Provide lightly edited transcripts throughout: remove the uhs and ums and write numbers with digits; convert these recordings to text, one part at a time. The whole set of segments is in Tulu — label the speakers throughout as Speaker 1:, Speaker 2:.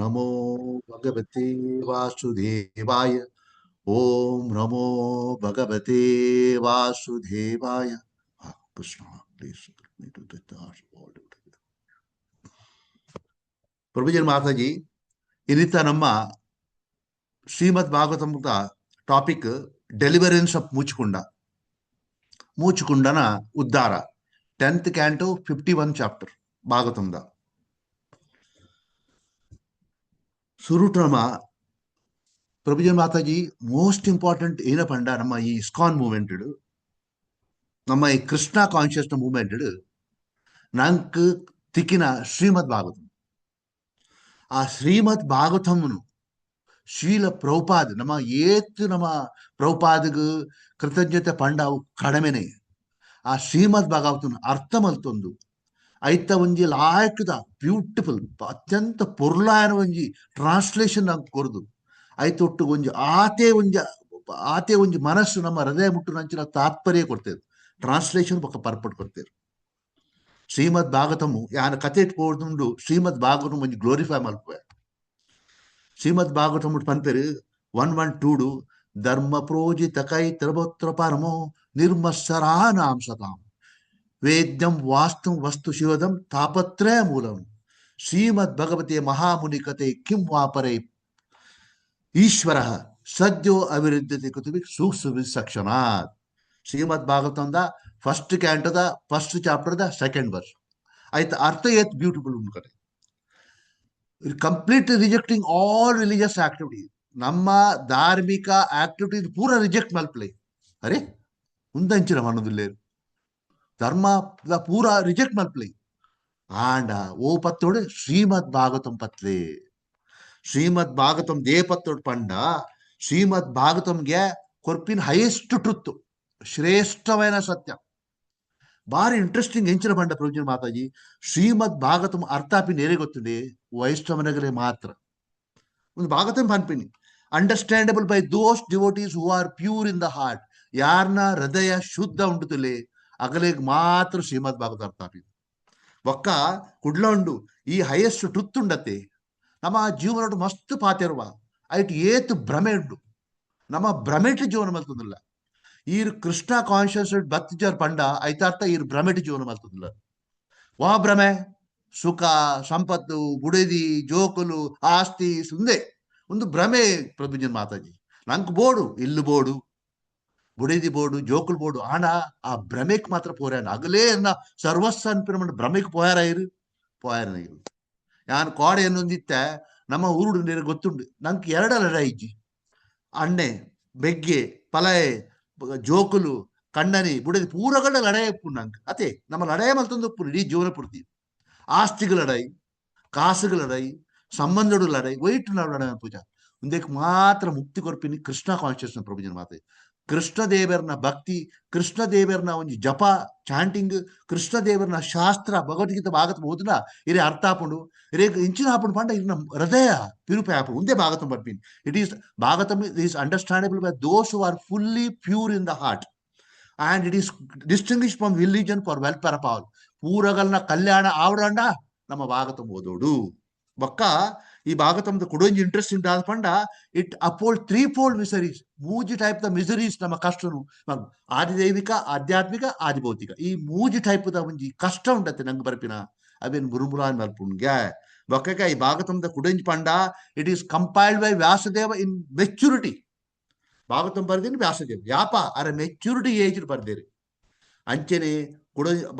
Speaker 1: ನಮೋ ಭಗವತೆ ವಾಸುದೇವಾಯ. ಓಂ ನಮೋ ಭಗವತೆ ವಾಸುದೇವಾಯ. ಕೃಷ್ಣ, ಪ್ಲೀಸ್. ಪ್ರಭುಜನ್ ಮಾತಾಜಿ, ಇನ್ನಿತ ನಮ್ಮ ಶ್ರೀಮದ್ ಭಾಗವತಮದ ಟಾಪಿಕ್ ಡೆಲಿವರೆನ್ಸ್ ಆಫ್ ಮುಚ್ಕುಂಡ, ಮೂಚುಕುಂಡನ ಉದ್ಧಾರ. 10th canto, 51 chapter ಭಾಗವತಂದ. ಸುರುಟು ನಮ್ಮ ಪ್ರಭುಜನ್ ಮಾತಾಜಿ, ಮೋಸ್ಟ್ ಇಂಪಾರ್ಟೆಂಟ್ ಏನಪಂಡ, ನಮ್ಮ ಈ ಇಸ್ಕಾನ್ ಮೂವ್ಮೆಂಟ್, ನಮ್ಮ ಈ ಕೃಷ್ಣ ಕಾನ್ಶಿಯಸ್ ಮೂವ್ಮೆಂಟ್ ನಂಕ್ ತಿಕ್ಕಿನ ಶ್ರೀಮದ್ ಭಾಗವತಂ. ಆ ಶ್ರೀಮದ್ ಭಾಗವತಮ್ನು ಶ್ರೀಲ ಪ್ರಭುಪಾದ್, ನಮ್ಮ ಏತ್ ನಮ್ಮ ಪ್ರಭುಪಾದ್ಗ್ ಕೃತಜ್ಞತೆ ಪಂಡ ಅವು ಕಡಿಮೆನೆ. ಆ ಶ್ರೀಮದ್ ಭಾಗವತನ ಅರ್ಥ ಮಲ್ತೊಂದು ಐತ ಒಂಜಿ ಲಾಯಕದ ಬ್ಯೂಟಿಫುಲ್, ಅತ್ಯಂತ ಪೊರ್ಲಾಯನ ಒಂಜಿ ಟ್ರಾನ್ಸ್ಲೇಷನ್ ನಂಗೆ ಕೊರ್ದು, ಐತೊಟ್ಟು ಒಂಜಿ ಆತೆ ಒಂಜಿ ಆತೆ ಒಂಜಿ ಮನಸ್ಸು ನಮ್ಮ ಹೃದಯ ಮುಟ್ಟು ನಂಚಿನ ತಾತ್ಪರ್ಯ ಕೊಡ್ತೇವೆ. ಟ್ರಾನ್ಸ್ಲೇಷನ್ ಬೊಕ್ಕ ಪರ್ಪಟ್ ಕೊಡ್ತೇವೆ. ಶ್ರೀಮದ್ ಭಾಗವತಮು ಯಾನ ಕತೆ ಪೋದುಂಡು. ಶ್ರೀಮದ್ ಭಾಗವತಮ್ ಒಂಜಿ ಗ್ಲೋರಿಫೈ ಮಲ್ಪುವೆ. ಶ್ರೀಮದ್ ಭಾಗವತಮ್ ಪನ್ಪೆರು 112, ಧರ್ಮ ಪ್ರೋಜಿತ ಕೈ ತ್ರಬೋತ್ರ ಪರಮೋ ನಿರ್ಮತ್ಸರಾನಾಂ ಸತಾಂ ವೇದ್ಯಂ ವಾಸ್ತು ವಸ್ತು ಶಿವದಂ ತಾಪತ್ರಯ ಮೂಲಂ ಶ್ರೀಮದ್ ಭಗವತೆ ಮಹಾಮುನಿ ಕತೆ ಕಿಂ ವಾಪರೈ ಈಶ್ವರ ಸದ್ಯೋ ಅವಿರುದ್ಧತೆ ಕುತುಬಿ ಸೂಕ್ಷ್ಮ ಸಕ್ಷಣಾತ್. ಶ್ರೀಮದ್ ಭಾಗವತಂದ ಫಸ್ಟ್ ಕ್ಯಾಂಟದ ಫಸ್ಟ್ ಚಾಪ್ಟರ್ದ ಸೆಕೆಂಡ್ ವರ್ಸ್. ಆಯ್ತು, ಅರ್ಥ ಏತ್ ಬ್ಯೂಟಿಫುಲ್ ಉಂಟು ಕತೆ. Complete rejecting all religious activity. ನಮ್ಮ ಧಾರ್ಮಿಕ ಆಕ್ಟಿವಿಟಿ ಪೂರ ರಿಜೆಕ್ಟ್ ಮಲ್ಪಲೆ. ಅರೆ, ಮುಂದಂಚಿನ ಮನದಿಲ್ಲೇರು ಧರ್ಮ ಪೂರ ರಿಜೆಕ್ಟ್ ಮಲ್ಪಲೆ. ಆಂಡ ಓ ಪತ್ತೋಡು ಶ್ರೀಮದ್ ಭಾಗವತಂ ಪತ್ಲೆ. ಶ್ರೀಮದ್ ಭಾಗವತಂ they ಪತ್ತೋಡು ಪಂಡ, ಶ್ರೀಮದ್ ಭಾಗವತಂಗೆ ಕೊರ್ಪಿನ ಹೈಯೆಸ್ಟ್ ಟ್ರುತ್, ಶ್ರೇಷ್ಠమైన ಸತ್ಯ. ಭಾರಿ ಇಂಟ್ರೆಸ್ಟಿಂಗ್ ಎಂಚಿನ ಪಂಡ ಪ್ರಭುಜನ ಮಾತಾಜಿ, ಶ್ರೀಮದ್ ಭಾಗವತಂ ಅರ್ಥಾಪಿ ನೇರೆ ಗೊತ್ತುಂಡೆ ವೈಷ್ಣವನಗಲೇ ಮಾತ್ರ. ಒಂದು Bhagavatam ಪನ್ಪಿನಿ understandable by those devotees who are pure in the heart. ಯಾರನ್ನ ಹೃದಯ ಶುದ್ಧ ಉಂಟುತ್ತಲೇ ಅಗಲೇಗ್ ಮಾತ್ರ ಶ್ರೀಮದ್ ಭಾಗವತ ಅರ್ಥ ಆಪಿ. ಒಕ್ಕ ಕುಡ್ಲ ಉಂಡು ಈ ಹೈಯೆಸ್ಟ್ ಟ್ರುತ್ ಉಂಡತ್ತೆ. ನಮ್ಮ ಜೀವನ ಮಸ್ತ್ ಪಾತೆರುವ ಐಟ್ ಏತ್ ಭ್ರಮೆ ಉಂಡು. ನಮ್ಮ ಭ್ರಮೆಟ್ ಜೀವನ ಮಲ್ತುಂದಿಲ್ಲ. ಈರ್ ಕೃಷ್ಣ ಕಾನ್ಶಿಯಸ್ ಬತ್ತಿಜರ್ ಪಂಡ ಐತಾರ್ಥ ಈರ್ ಭ್ರಮೆಟ್ ಜೀವನ ಮಲ್ತುಂದಿಲ್ಲ. ವಾ ಭ್ರಮೆ? ಸುಖ, ಸಂಪತ್ತು, ಬುಡದಿ, ಜೋಕುಲು, ಆಸ್ತಿ ಸುಂದೆ ಒಂದು ಭ್ರಮೆ. ಪ್ರಭುಜನ್ ಮಾತಾಜಿ, ನಂಕ್ ಬೋಡು, ಇಲ್ಲು ಬೋಡು, ಬುಡದಿ ಬೋಡು, ಜೋಕುಲು ಬೋಡು. ಆಂಡ ಆ ಭ್ರಮೆಕ್ ಮಾತ್ರ ಪೋರ್ಯಾನ ಅಗಲೇ ಎನ್ನ ಸರ್ವಸ್ವ ಅನ್ಪಿನ ಭ್ರಮೆಕ್ ಪೋಯಾರ ಇರು ಪೋಯಾರ ಇರು. ಯಾನ್ ಕೋಡೆ ಎನ್ನೊಂದಿತ್ತೆ, ನಮ್ಮ ಊರುಡು ನೀರು ಗೊತ್ತುಂಡು, ನಂಗೆ ಎರಡಲ್ಲ ಇಜ್ಜಿ. ಅಣ್ಣೆ, ಬೆಗ್ಗೆ, ಪಲಯೆ, ಜೋಕುಲು, ಕಣ್ಣನಿ, ಬುಡದಿ ಪೂರಗಡ ಲಡಾಯಿ ಉಪ್ಪು ನಂಗೆ ಅತೆ. ನಮ್ಮ ಲಡಾಯಿ ಮಲ್ತೊಂದು ಉಪ್ಪು ಇಡೀ ಜೀವನ ಪೂರ್ತಿ. ಆಸ್ತಿಗೆ ಲಡಾಯಿ, ಕಾಸುಗೆ ಲಡಾಯಿ, ಸಂಬಂಧಡು ಲಡಾಯಿ, ವೈಟ್ ನಾವು ಲಡಾಯಿ ಪೂಜಾ. ಉಂದೆಕ್ ಮಾತ್ರ ಮುಕ್ತಿ ಕೊರ್ಪಿನಿ ಕೃಷ್ಣ ಕಾನ್ಶಿಯಸ್ ಪ್ರಭುಜನ ಮಾತೆ. ಕೃಷ್ಣ ದೇವರನ ಭಕ್ತಿ, ಕೃಷ್ಣ ದೇವರನ ಒಂಜಿ ಜಪ ಚಾಂಟಿಂಗ್, ಕೃಷ್ಣ ದೇವರನ ಶಾಸ್ತ್ರ ಭಗವದ್ಗೀತೆ ಭಾಗವತ ಓದುನ ಇರೇ ಅರ್ಥ ಆಪುಂಡು. ಇರೇ ಇಂಚಿನ ಆಪುಂಡು ಪಂಡ ಇರ್ನ ಹೃದಯ ಪಿರುಪೆ ಆಪುಂಡು. ಉಂದೇ Bhagavatam ಪನ್ಪಿನಿ. It is Bhagavatam is understandable by those who are fully pure in the heart and it is distinguish from religion for welfare of all. ಪೂರಗಲ್ನ ಕಲ್ಯಾಣ ಆವಡಂಡ ನಮ್ಮ ಭಾಗವತಂ ಓದೋಡು. ಬೊಕ್ಕ ಈ ಭಾಗವತಂದ ಕುಡೊಂಜಿ ಇಂಟ್ರೆಸ್ಟಿಂಗ್ ದಾದ ಪಂಡ, it uphold three fold miseries. ಮೂಜಿ ಟೈಪ್ the ಮಿಸರೀಸ್, ನಮ್ಮ ಕಷ್ಟನು ಆದಿದೈವಿಕ, ಆಧ್ಯಾತ್ಮಿಕ, ಆದಿಭೌತಿಕ, ಈ ಮೂಜಿ ಟೈಪ್ the ಒಂಜಿ ಕಷ್ಟ ಉಂಡತ್ತೆ ನಂಗೆ ಬರ್ಪಿನ ಅವೇನ್ ಮುರುಮುರಾನ್ ಮಲ್ಪುಂಡ್ಗೆ. ಬೊಕ್ಕ ಈ ಭಾಗವತಂದ ಕುಡೊಂಜಿ ಪಂಡ, it is compiled by Vyasadeva in maturity. Bhagavatam ಬರ್ದಿನಿ ವ್ಯಾಸದೇವ ಯಾಪ ಅರ ಮೆಚುರಿಟಿ ಏಜ್ ಬರ್ದೇರಿ. ಅಂಚನೆ ಕುಡ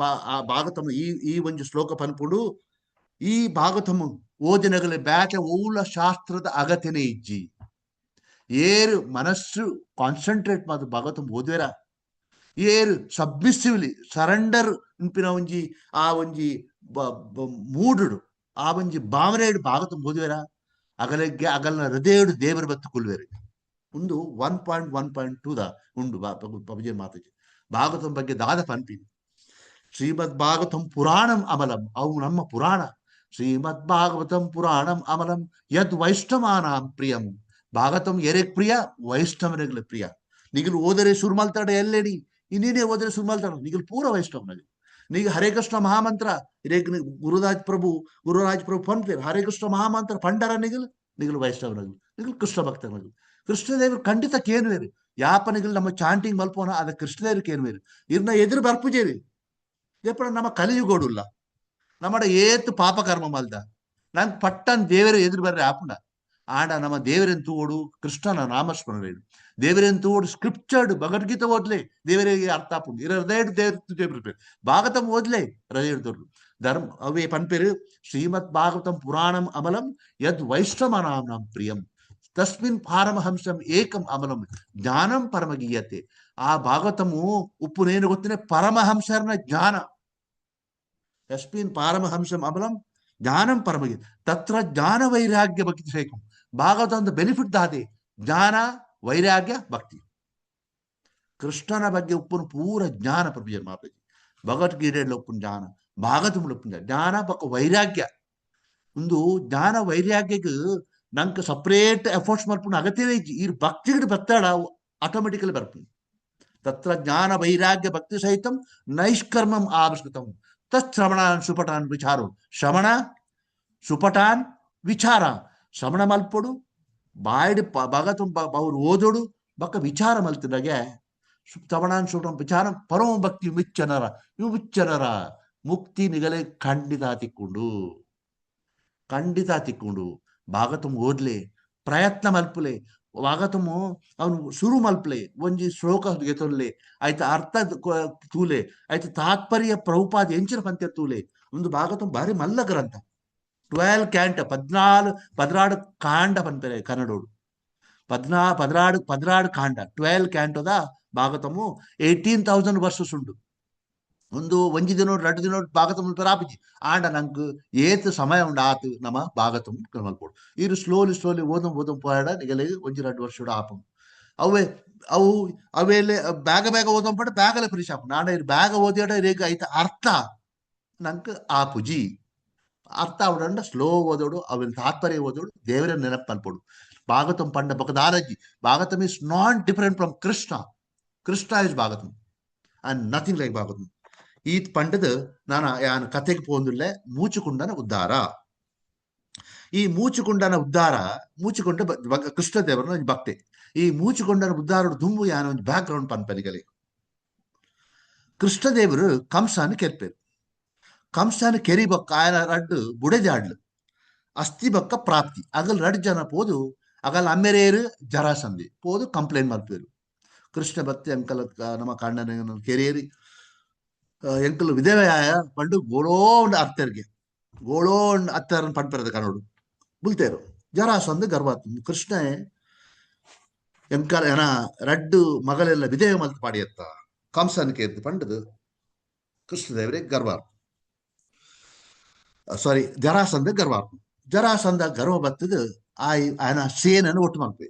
Speaker 1: ಆ ಭಾಗವತಂ ಈ ಈ ಒಂಜಿ ಶ್ಲೋಕ ಪನ್ಪುಂಡು, ಈ ಭಾಗವತಮ್ ಓದಿನಗಲೆ ಬ್ಯಾಟೆ ಓಲ ಶಾಸ್ತ್ರದ ಅಗತ್ಯನೇ ಇಜ್ಜಿ. ಏರು ಮನಸ್ಸು ಕಾನ್ಸಂಟ್ರೇಟ್ ಮಾತು ಭಾಗವತಂ ಓದುವೆರ, ಏರು ಸಬ್ಮಿಸಿವ್ಲಿ ಸರೆಂಡರ್ ಉನ್ಪಿನ ಒಂಜಿ ಆ ಒಂಜಿ ಮೂಡುಡು ಆ ಒಂಜಿ ಭಾವನೆ ಭಾಗವತಂ ಓದುವೆರ, ಅಗಲಗ್ಗೆ ಅಗಲ್ನ ಹೃದಯಡು ದೇವರ ಬತ್ತು ಕುಲ್ವೇರು. ಒಂದು 1.1.2 the ಉಂಡು ಪಬಜೆ ಮಾತಾಜಿ. ಭಾಗವತಂ ಬಗ್ಗೆ ದಾದ ಪನ್ಪಿನಿ, ಶ್ರೀಮದ್ ಭಾಗವತಂ ಪುರಾಣಂ ಅಮಲಂ. ಅವು ನಮ್ಮ ಪುರಾಣ. ಶ್ರೀಮದ್ ಭಾಗವತಂ ಪುರಾಣಂ ಅಮಲಂ ಯದ್ ವೈಷ್ಣವಾನಾಂ ಪ್ರಿಯಂ. ಭಾಗವತಂ ಎರೆಗ್ ಪ್ರಿಯ? ವೈಷ್ಣವನಿಗೆ ಪ್ರಿಯ. ನಿಗಲು ಓದರೆ ಸುರ್ಮಲ್ತಾಡ ಎಲ್ಲೆಡಿ ಇನ್ನೇನೇ ಓದರೆ ಸುರ್ಮಲ್ತಾಡ ನಿಗಲು ಪೂರ ವೈಷ್ಣವನಿಗೆ. ನೀಗ ಹರೇ ಕೃಷ್ಣ ಮಹಾಮಂತ್ರ ಇರೇಗ್ ಗುರುರಾಜ್ ಪ್ರಭು, ಗುರುರಾಜ್ ಪ್ರಭು ಪನ್ಪೇರು ಹರೇ ಕೃಷ್ಣ ಮಹಾಮಂತ್ರ ಪಂಡರ ನಿಗಲ್ ನಿಗಲು ವೈಷ್ಣವನಗಲು ನಿಗಲು ಕೃಷ್ಣ ಭಕ್ತನಗಲು. ಕೃಷ್ಣದೇವರು ಖಂಡಿತ ಕೇನುವೇರು. ಯಾಪ ನಿಗಲು ನಮ್ಮ ಚಾಂಟಿಂಗ್ ಮಲ್ಪೋನ ಅದ ಕೃಷ್ಣದೇವರು ಕೇನುವೇರು. ಇರ್ನ ಎದುರು ಬರ್ಪುಜೇರಿ ದೇಪಡ ನಮ್ಮ ಕಲಿಯುಗೋಡುಲ್ಲ ನಮ್ಮಡ ಏತು ಪಾಪಕರ್ಮ ಮಲ್ದ ನಂಗೆ ಪಟ್ಟನ್ ದೇವರು ಎದುರು ಬರ್ರೆ ಆಪುಂಡ. ಆಂಡ ನಮ್ಮ ದೇವರೆನ್ ತೂವೊಡು ಕೃಷ್ಣನ ನಾಮಸ್ಮರಣೆ ದೇವರೆನ್ ತೂವೊಡು ಸ್ಕ್ರಿಪ್ಚರ್ಡ್ ಭಗವದ್ಗೀತೆ ಓದ್ಲೆ ದೇವರಿಗೆ ಅರ್ಥ ಆಪುಂಡು. ಇರ ಹೃದಯ ದೇವ್ರ ಭಾಗವತಂ ಓದ್ಲೆ ಹೃದಯ ತೋರು ಧರ್ಮ ಅವೇ ಪನ್ಪೇರು ಶ್ರೀಮದ್ ಭಾಗವತಂ ಪುರಾಣಂ ಅಮಲಂ ಯದ್ ವೈಷ್ಣವನಾಂ ಪ್ರಿಯಂ ತಸ್ಮಿನ್ ಪಾರಮಹಂಸಂ ಏಕಂ ಅಮಲಂ ಜ್ಞಾನಂ ಪರಮಗೀಯತೆ. ಆ ಭಾಗವತಮು ಉಪ್ಪು ನೇನು ಗೊತ್ತಿನ ಪರಮಹಂಸರ್ನ ಜ್ಞಾನ. ತಸ್ಮಿನ್ ಪಾರಮಹಂಸಂ ಅಮಲಂ ಜ್ಞಾನಂ ಪರಮಗೀಯ ತತ್ರ ಜ್ಞಾನ ವೈರಾಗ್ಯ ಭಕ್ತಿ ಶೇಕಂ. ಭಾಗವತ ಒಂದು ಬೆನಿಫಿಟ್ ದಾದೆ ಜ್ಞಾನ ವೈರಾಗ್ಯ ಭಕ್ತಿ. ಕೃಷ್ಣನ ಬಗ್ಗೆ ಉಪ್ಪುನ ಪೂರ ಜ್ಞಾನ ಪ್ರಭು ಮಾತಾಜಿ. ಭಗವದ್ಗೀತೆಯಲ್ಲಿ ಉಪ್ಪುನ ಜ್ಞಾನ, ಭಾಗವತములు ಉಪ್ಪುನ ಜ್ಞಾನ ಬೊಕ್ಕ ವೈರಾಗ್ಯ. ಒಂದು ಜ್ಞಾನ ವೈರಾಗ್ಯಕ್ಕೆ ನಂಗೆ ಸಪ್ರೇಟ್ ಎಫರ್ಟ್ಸ್ ಮಲ್ಪುನ ಅಗತ್ಯವೇ ಇಜ್ಜಿ. ಈ ಭಕ್ತಿಗೆ ಬತ್ತಾಡ ಆಟೋಮೆಟಿಕಲಿ ಬರ್ಪುಂಡು. ತತ್ರ ಜ್ಞಾನ ವೈರಾಗ್ಯ ಭಕ್ತಿ ಸಹಿತಂ ನೈಷ್ಕರ್ಮಂ ಆವಿಷ್ಕೃತಂ ತತ್ಶ್ರವಣಾನ್ ಸುಪಟಾನ್ ವಿಚಾರೋ. ಶ್ರವಣ ಸುಪಟಾನ್ ವಿಚಾರ. ಶ್ರವಣ ಮಲ್ಪೊಡು ಬಾಯ್ಡ್ ಭಗತು ಅವ್ರು ಓದೋಡು ಬಕ್ಕ ವಿಚಾರ ಮಲ್ತಿನಾಗೆ ಶ್ರವಣಾನ್ ಸುಪಟಾನ್ ವಿಚಾರ ಪರಮ ಭಕ್ತಿ ವಿಚ್ಚನರ ವಿಚ್ಚನರ ಮುಕ್ತಿ ನಿಗಲೆ ಖಂಡಿತ ತಿಕ್ಕೊಂಡು, ಖಂಡಿತ ತಿಕ್ಕೊಂಡು. ಭಾಗವತಂ ಓದ್ಲೆ, ಪ್ರಯತ್ನ ಮಲ್ಪುಲೆ, ಭಾಗವತಮು ಅವನು ಶುರು ಮಲ್ಪಲೆ, ಒಂಜಿ ಶ್ಲೋಕ ಗೆತೊಲ್ಲೆ ಆಯ್ತ ಅರ್ಥ ತೂಲೆ ಆಯ್ತು ತಾತ್ಪರ್ಯ ಪ್ರಭುಪಾದ ಎಂಚಿನ ಪಂತ್ಯ ತೂಲೆ. ಒಂದು ಭಾಗವತಂ ಭಾರಿ ಮಲ್ಲ ಗ್ರಂಥ. 12 ಕ್ಯಾಂಟ 14 16 ಕಾಂಡ ಪನ್ಪೆರೆ ಕನ್ನಡೋಡು. 14 16 ಕಾಂಡ 12 ಕ್ಯಾಂಟೋದ ಭಾಗವತಮು 18,000 ವರ್ಷಸ್ ಉಂಡು. ಒಂದು ಒಂಜಿ ದಿನ 2 ದಿನ ಭಾಗವತಂ ಆಪಿಜಿ. ಆಂಡ ನಂಗೆ ಏತ್ ಸಮಯ ಉಂಡು ಆತು ನಮ್ಮ ಭಾಗವತಂ ಮಲ್ಪೊಡು. ಇರು ಸ್ಲೋಲಿ ಸ್ಲೋಲಿ ಓದಂ ಓದಂ ಪೋಯಡ ನಿಗಲೆ ಒಂಜಿ 2 ವರ್ಷ ಆಪುಂಡು. ಅವೇ ಅವು ಅವೇಲೆ ಬ್ಯಾಗ ಬ್ಯಾಗ ಓದಂ ಪಡ ಬ್ಯಾಗಲೆ ಫಿನಿಶ್ ಆಪುಂಡು. ಆಂಡ ಇರು ಬ್ಯಾಗ ಓದಿಯಾಡ ರೇಗ ಐತ ಅರ್ಥ ನಂಗೆ ಆಪುಜಿ. ಅರ್ಥ ಅವಡಂಡ ಸ್ಲೋ ಓದೋಡು, ಅವಿನ ತಾತ್ಪರ್ಯ ಓದೋಡು, ದೇವರ ನೆನಪು ಮಲ್ಪೊಡು. ಭಾಗವತಂ ಪಂಡ ಬೊಕದಾರಜ್ಜಿ. Bhagavatam is not different from Krishna. Krishna is Bhagavatam and nothing like Bhagavatam. ಈ ಪಂಡದ ನಾನು ಯಾನ್ ಕತೆಗೆ ಪೋಂದುಲ್ಲೆ ಮೂಚುಕುಂಡನ ಉದ್ಧಾರ. ಈ ಮೂಚುಕುಂಡನ ಉದ್ಧಾರ, ಮೂಚುಕೊಂಡ ಕೃಷ್ಣ ದೇವರನ ಒಂಜಿ ಭಕ್ತೆ. ಈ ಮೂಚುಕೊಂಡನ ಉದ್ಧಾರ ದುಂಬು ಯಾನ ಒಂಜಿ ಬ್ಯಾಕ್ ಗ್ರೌಂಡ್ ಪನ್ಪನಿಗಲೆ. ಕೃಷ್ಣದೇವರು ಕಂಸನ ಕೆರ್ಪೇರು. ಕಂಸನ ಕೆರಿ ಬೊಕ್ಕ ಆಯನ ರಡ್ಡು ಬುಡೆಜಾಡ್ಲು ಅಸ್ಥಿ ಬೊಕ್ಕ ಪ್ರಾಪ್ತಿ ಅಗಲ್ ರಡ್ ಜನ ಪೋದು ಅಗಲ್ ಅಮ್ಮೆರೇರು ಜರಾಸಂಧಿ ಪೋದು ಕಂಪ್ಲೇಂಟ್ ಮಲ್ಪೇರು. ಕೃಷ್ಣ ಭಕ್ತಿ ಅಂಕಲ್ ನಮ್ಮ ಕಣ್ಣನ ಕೆರಿಯರಿ ಎಂಕಲ್ ವಿಧವೆಯಾಯ ಪಂಡು ಗೋಳೋ ಉಂಡು ಅತ್ತರ್ಗೆ ಗೋಳೋ ಉಂಡು ಅತ್ತರನ್ ಪಂಡ್ಪೆರದ ಕನ್ನಡು ಬುಲ್ತೇರು. ಜರಾಸಂದು ಗರ್ವ ಕೃಷ್ಣ ಎಂಕಲ್ ಏನ ರಡ್ಡು ಮಗಲೆಲ್ಲ ವಿಧೇಯ ಮಲ್ತ್ ಪಾಡಿಯತ್ತ ಕಂಸನ ಕೇರ್ದು ಪಂಡದು ಕೃಷ್ಣದೇವರೇ ಗರ್ವ, ಸಾರಿ ಜರಾಸಂಧ ಗರ್ವ. ಜರಾಸಂಧ ಗರ್ವ ಬತ್ತದು ಆಯ್ ಆಯನ ಸೇನನ್ನು ಒಟ್ಟು ಮಲ್ಪೆ.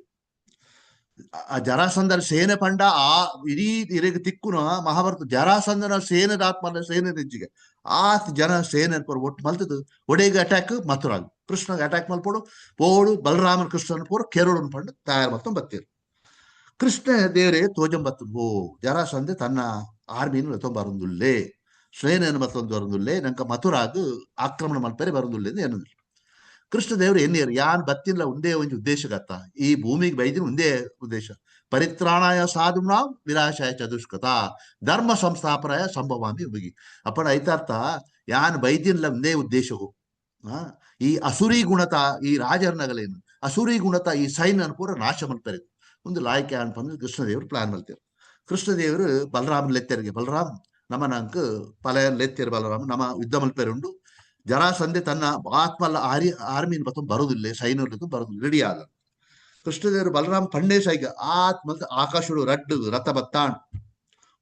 Speaker 1: ಆ ಜರಾಸಂಧನ ಸೇನೆ ಪಂಡ ಆ ಇಡೀ ಇರೆಗ್ ತಿಕ್ಕುನ ಮಹಾಭಾರತ ಜರಾಸಂಧನ ಸೇನೆ ಆತ್ಮನ ಸೇನೆ ನೆಜ್ಜಿಗೆ ಆತ್ ಜನ ಸೇನೆ ಒಟ್ಟು ಮಲ್ತದು ಒಡೆಗೆ ಅಟ್ಯಾಕ್ ಮಥುರಾಗ್ ಕೃಷ್ಣಗೆ ಅಟ್ಯಾಕ್ ಮಲ್ಪೋಡು ಪೋಡು ಬಲರಾಮನ್ ಕೃಷ್ಣನ ಪೋರು ಕೆರಳುನ್ ಪಂಡು ತಯಾರು ಮಲ್ತೊಂದು ಬತ್ತೀರು. ಕೃಷ್ಣ ದೇವರೇ ತೋಜಂಬತ್ತು ಓ ಜರಾಸಂಧೆ ತನ್ನ ಆರ್ಮಿನ ಬರಂದುಲ್ಲೆ ಸೇನೆಯನ್ನು ಮತ್ತೊಂದು ಬರಂದುಲ್ಲೆ ನಂಕ ಮಥುರಾಗ್ ಆಕ್ರಮಣ ಮಲ್ಪರೆ ಬರಂದುಲ್ಲೆ ಏನಂದ್ರು. ಕೃಷ್ಣ ದೇವರು ಎನ್ನಿಯರು ಯಾನ್ ಬತ್ತಿಲ್ಲ ಒಂದೇ ಒಂಜಿ ಉದ್ದೇಶಗತ್ತ ಈ ಭೂಮಿಗೆ ಬೈದಿನ ಒಂದೇ ಉದ್ದೇಶ ಪರಿತ್ರಾಣಾಯ ಸಾಧುನಾಂ ವಿನಾಶಾಯ ಚತುಷ್ಕತ ಧರ್ಮ ಸಂಸ್ಥಾಪನಾಯ ಸಂಭವಾಮಿ ಉಗಿ. ಅಪ್ಪಣ ಐತಾರ್ಥ ಯಾನ್ ಬೈದಿಲ್ಲ ಒಂದೇ ಉದ್ದೇಶವು ಈ ಅಸುರಿ ಗುಣತ ಈ ರಾಜರ್ನಗಲೇನು ಅಸುರಿ ಗುಣತ ಈ ಸೈನ್ಯನ ಪೂರ ನಾಶ ಮಲ್ಪರೆ ಒಂದು ಲಾಯ್ಕೆ ಅನ್ಪಂದ್ರೆ ಕೃಷ್ಣದೇವರು ಪ್ಲಾನ್ ಮಲ್ತೇರು. ಕೃಷ್ಣದೇವರು ಬಲರಾಮನ್ ಲೆತ್ತೆರಿಗೆ ಬಲರಾಮ್ ನಮ್ಮ ನಂಕ್ ಪಲ ಲೆತ್ತೇರು ಬಲರಾಮ್ ನಮ್ಮ ಯುದ್ಧ ಮಲ್ಪೆರುಂಡು ಜರಾಸಂಧೆ ತನ್ನ ಆತ್ಮಲ್ಲ ಆರಿ ಆರ್ಮಿನ ಬತ್ತ ಬರುದಿಲ್ಲ ಸೈನ್ಯ ಬರುದಿಲ್ಲ ರೆಡಿ ಆದ. ಕೃಷ್ಣದೇವರು ಬಲರಾಮ್ ಪಂಡೇ ಸೈಗ ಆತ್ಮ ಆಕಾಶುಡು ರಡ್ಡು ರಥ ಬತ್ತಾಣ್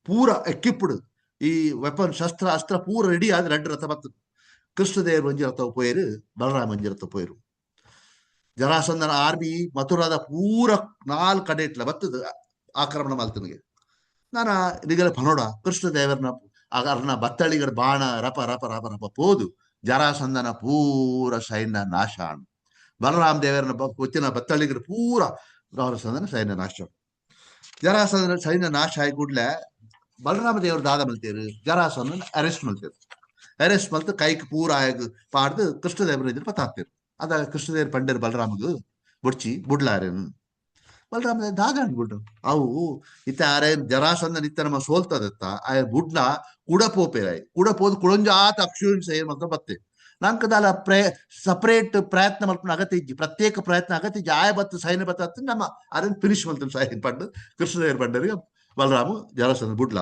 Speaker 1: ಪೂರ ಎಕ್ಕಿಪ್ಪುಡು ಈ ವೆಪನ್ ಶಸ್ತ್ರ ಅಸ್ತ್ರ ಪೂರ ರೆಡಿ ಆದ ರಡ್ಡು ರಥ ಬತ್ತ. ಕೃಷ್ಣದೇವರು ಒಂಜಿ ರಥ ಪೋಯರು ಬಲರಾಮ ಒಂಜಿ ರಥ ಪೋಯರು. ಜರಾಸಂಧನ ಆರ್ಮಿ ಮಥುರಾದ ಪೂರ 4 ಕಡೆ ಇಟ್ಲ ಬತ್ತದ ಆಕ್ರಮಣ ಮಲ್ತನಿಗೆ. ನಾನ ನಿಗಲ ಪನೋಡ ಕೃಷ್ಣದೇವರನ ಅರ್ನ ಬತ್ತಳಿಗರ ಬಾಣ ರಪ ರಪ ರಪ ರಪ ಪೋದು ಜರಾಸಂಧನ ಪೂರ ಸೈನ್ಯ ನಾಶ. ಬಲರಾಮ ದೇವರನ ಕೊಚ್ಚಿನ ಬತ್ತಳಿಗರು ಪೂರ ಜರಾಸಂಧನ ಸೈನ್ಯ ನಾಶ. ಜರಾಸಂಧನ ಸೈನ್ಯ ನಾಶ ಆಗಿ ಕೂಡ್ಲೆ ಬಲರಾಮ ದೇವರು ದಾದ ಮಲ್ತೇರು ಜರಾಸಂಧನ ಅರೆಸ್ಟ್ ಮಲ್ತೇರು. ಅರೆಸ್ಟ್ ಮಲ್ತು ಕೈಕ್ ಪೂರ ಆಯಗ್ ಪಾಡ್ದು ಕೃಷ್ಣದೇವರು ಎದುರು ಪತ್ತಾಕ್ತೇರು. ಅದಾಗ ಕೃಷ್ಣದೇವರು ಪಂಡೇರು ಬಲರಾಮಗು ಬುಡ್ಚಿ ಬುಡ್ಲಾರೇನು. ಬಲರಾಮ ದಾದ ಅನ್ಬಿಟ್ರು ಅವು ಇತ್ತ ಆರೆ ಜರಾಸಂಧ ನಿತ್ತ ನಮ್ಮ ಸೋಲ್ತದತ್ತ ಆಯ ಬುಡ್ನ ಕುಡ ಪೋಪೇರಾಯ್ ಕುಡ ಪೋದು ಕುಡೊಂಜ ಆತ ಅಕ್ಷುಹಿಣಿ ಸೇರ್ ಮಾತ್ರ ಬತ್ತೆ ನಂಕದಾಲ ಸಪರೇಟ್ ಪ್ರಯತ್ನ ಮಲ್ಪನ ಅಗತ್ಯ ಇಜ್ಜಿ, ಪ್ರತ್ಯೇಕ ಪ್ರಯತ್ನ ಅಗತ್ಯ ಇಜ್ಜಿ. ಆಯ ಬತ್ತು ಸೈನ್ಯ ಬತ್ತ ನಮ್ಮ ಅದನ್ನ ಫಿನಿಶ್ ಮಲ್ತನ ಸೈನ್ ಪಂಡು ಕೃಷ್ಣದೇವರು ಪಂಡರಿಗೆ ಬಲರಾಮ ಜರಾಸಂಧ ಬುಡ್ಲ.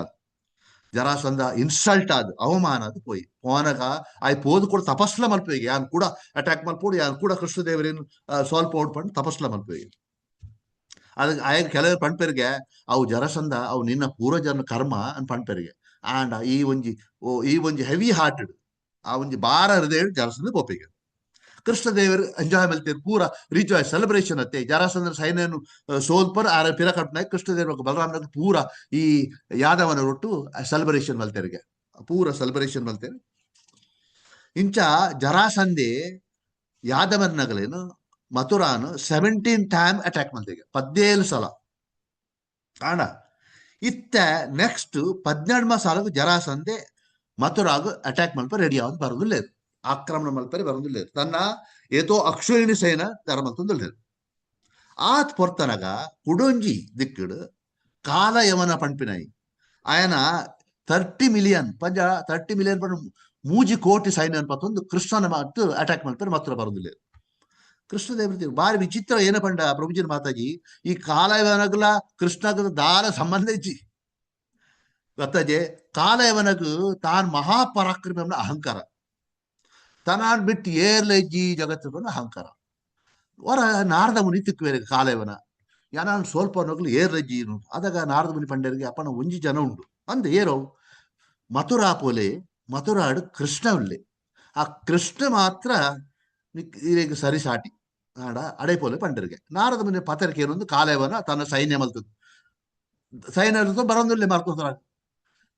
Speaker 1: ಜರಾಸಂಧ ಇನ್ಸಲ್ಟ್ ಆದ್ ಅವಮಾನ ಅದು ಪೋಯಿ ಪೋನಗ ಆಯ್ ಪೋದು ಕೂಡ ತಪಸ್ಲ ಮಲ್ಪೇಗೆ ಯಾನ್ ಕೂಡ ಅಟ್ಯಾಕ್ ಮಲ್ಪೋಡು ಯಾನ್ ಕೂಡ ಕೃಷ್ಣದೇವರೇನು ಸ್ವಲ್ಪ ಔಟ್ ಪಂಡು ತಪಸ್ಲ ಮಲ್ಪೇಗೆ. ಅದಕ್ಕೆ ಆಯ ಕೆಲವರು ಪಂಡ್ಪೆರಿಗೆ ಅವು ಜರಸಂಧ ಅವು ನಿನ್ನ ಪೂರ್ವಜನ ಕರ್ಮ ಅನ್ ಪಂಡ್ಪೆರಿಗೆ. ಆಂಡ ಈ ಒಂಜಿ ಈ ಒಂಜಿ ಹೆವಿ ಹಾರ್ಟೆಡ್ ಆ ಒಂಜಿ ಬಾರ ಹೃದಯ ಜರಸಂಧ ಪೋಪೆಗೆ. ಕೃಷ್ಣದೇವರು ಎಂಜಾಯ್ ಮಲ್ತೇರು ಪೂರ ರಿಜಾಯ್ ಸೆಲೆಬ್ರೇಷನ್ ಅತ್ತೆ. ಜರಾಸಂದ್ರ ಸೈನ್ಯನು ಸೋಲ್ಪರ್ ಆರ ಪಿರ ಕಟ್ನಾಗ ಕೃಷ್ಣದೇವರು ಬಲರಾಮನ ಪೂರ ಈ ಯಾದವನ ಒಟ್ಟು ಸೆಲೆಬ್ರೇಷನ್ ಮಲ್ತೇರಿಗೆ ಪೂರ ಸೆಲೆಬ್ರೇಷನ್ ಮಲ್ತೇರು. ಇಂಚ ಜರಾಸಂಧೆ ಯಾದವನಗಲೇನು ಮಥುರಾನು 17 ಟೈಮ್ ಅಟ್ಯಾಕ್ ಮಲ್ತೇಗೆ 17 ಸಲ ಕಾಣ. ಇತ್ತ ನೆಕ್ಸ್ಟ್ 12 ಸಾಲకు ಜರಾಸಂಧೆ ಮಥುರಾಗು ಅಟ್ಯಾಕ್ ಮಲ್ಪ ರೆಡಿ ಆವದು ಬರೋದಿಲ್ಲ, ಆಕ್ರಮಣ ಮಲ್ಪರೆ ಬರೋದಿಲ್ಲ. ತನ್ನ ಏತೋ ಅಕ್ಷೋಹಿಣಿ ಸೇನ ತರ ಮಲ್ತೊಂದಿಲ್ಲ. ಆತ್ ಪೊರ್ತನಗ ಕುಡೊಂಜಿ ದಿಕ್ಕಡು ಕಾಲಯವನ ಪಂಪಿನಾಯಿ ಆಯನ 30 ಮಿಲಿಯನ್ ಪಂಜ 30 ಮಿಲಿಯನ್ ಪಂಡ 3 ಕೋಟಿ ಸೈನ್ಯ ಪತ್ತೊಂದು ಕೃಷ್ಣನ ಮಾತು ಅಟ್ಯಾಕ್ ಮಲ್ಪರೆ ಮಥುರ ಬರೋದಿಲ್ಲ. ಕೃಷ್ಣದೇವರು ಬಾರಿ ವಿಚಿತ್ರ ಏನ ಪಂಡ ಪ್ರಭುಜಿನ ಮಾತಾಜಿ, ಈ ಕಾಲಯವನಗಲ ಕೃಷ್ಣಗ ದಾರ ಸಂಬಂಧ ಇಜ್ಜಿ ಗೊತ್ತಾಜೆ. ಕಾಲಯವನಗು ತಾನ್ ಮಹಾಪರಾಕ್ರಮ ಅಹಂಕಾರ, ತನಾನ್ ಬಿಟ್ಟು ಏರ್ಲೆಜ್ಜಿ ಜಗತ್ತು ಅಹಂಕಾರ. ವರ ನಾರದ ಮುನಿ ತಿಕ್ಕುವೇರು ಕಾಲಯವನ ಯಾನ ಸ್ವಲ್ಪ ನಗಲು ಏರ್ಲೆಜ್ಜಿ ಅದಾಗ ನಾರದ ಮುನಿ ಪಂಡರಿಗೆ ಅಪ್ಪನ ಒಂಜಿ ಜನ ಉಂಡು ಅಂದ ಏರೋ ಮಥುರಾ ಪೋಲೆ ಮಥುರಾಡು ಕೃಷ್ಣ ಉಲ್ಲೆ ಆ ಕೃಷ್ಣ ಮಾತ್ರ ಈಗ ಸರಿ ಸಾಟಿ ಆಡ ಅಡೆ ಪೋಲೆ ಪಂಡರಿಗೆ. ನಾರದ ಮುನಿ ಪತರಿಕೆ ಏನೊಂದು ಕಾಲಯವನ ತನ್ನ ಸೈನ್ಯ ಮಲ್ತದ್ದು ಸೈನ್ಯ ಬರೋದಿಲ್ಲ ಮರ್ತೋದ್ರ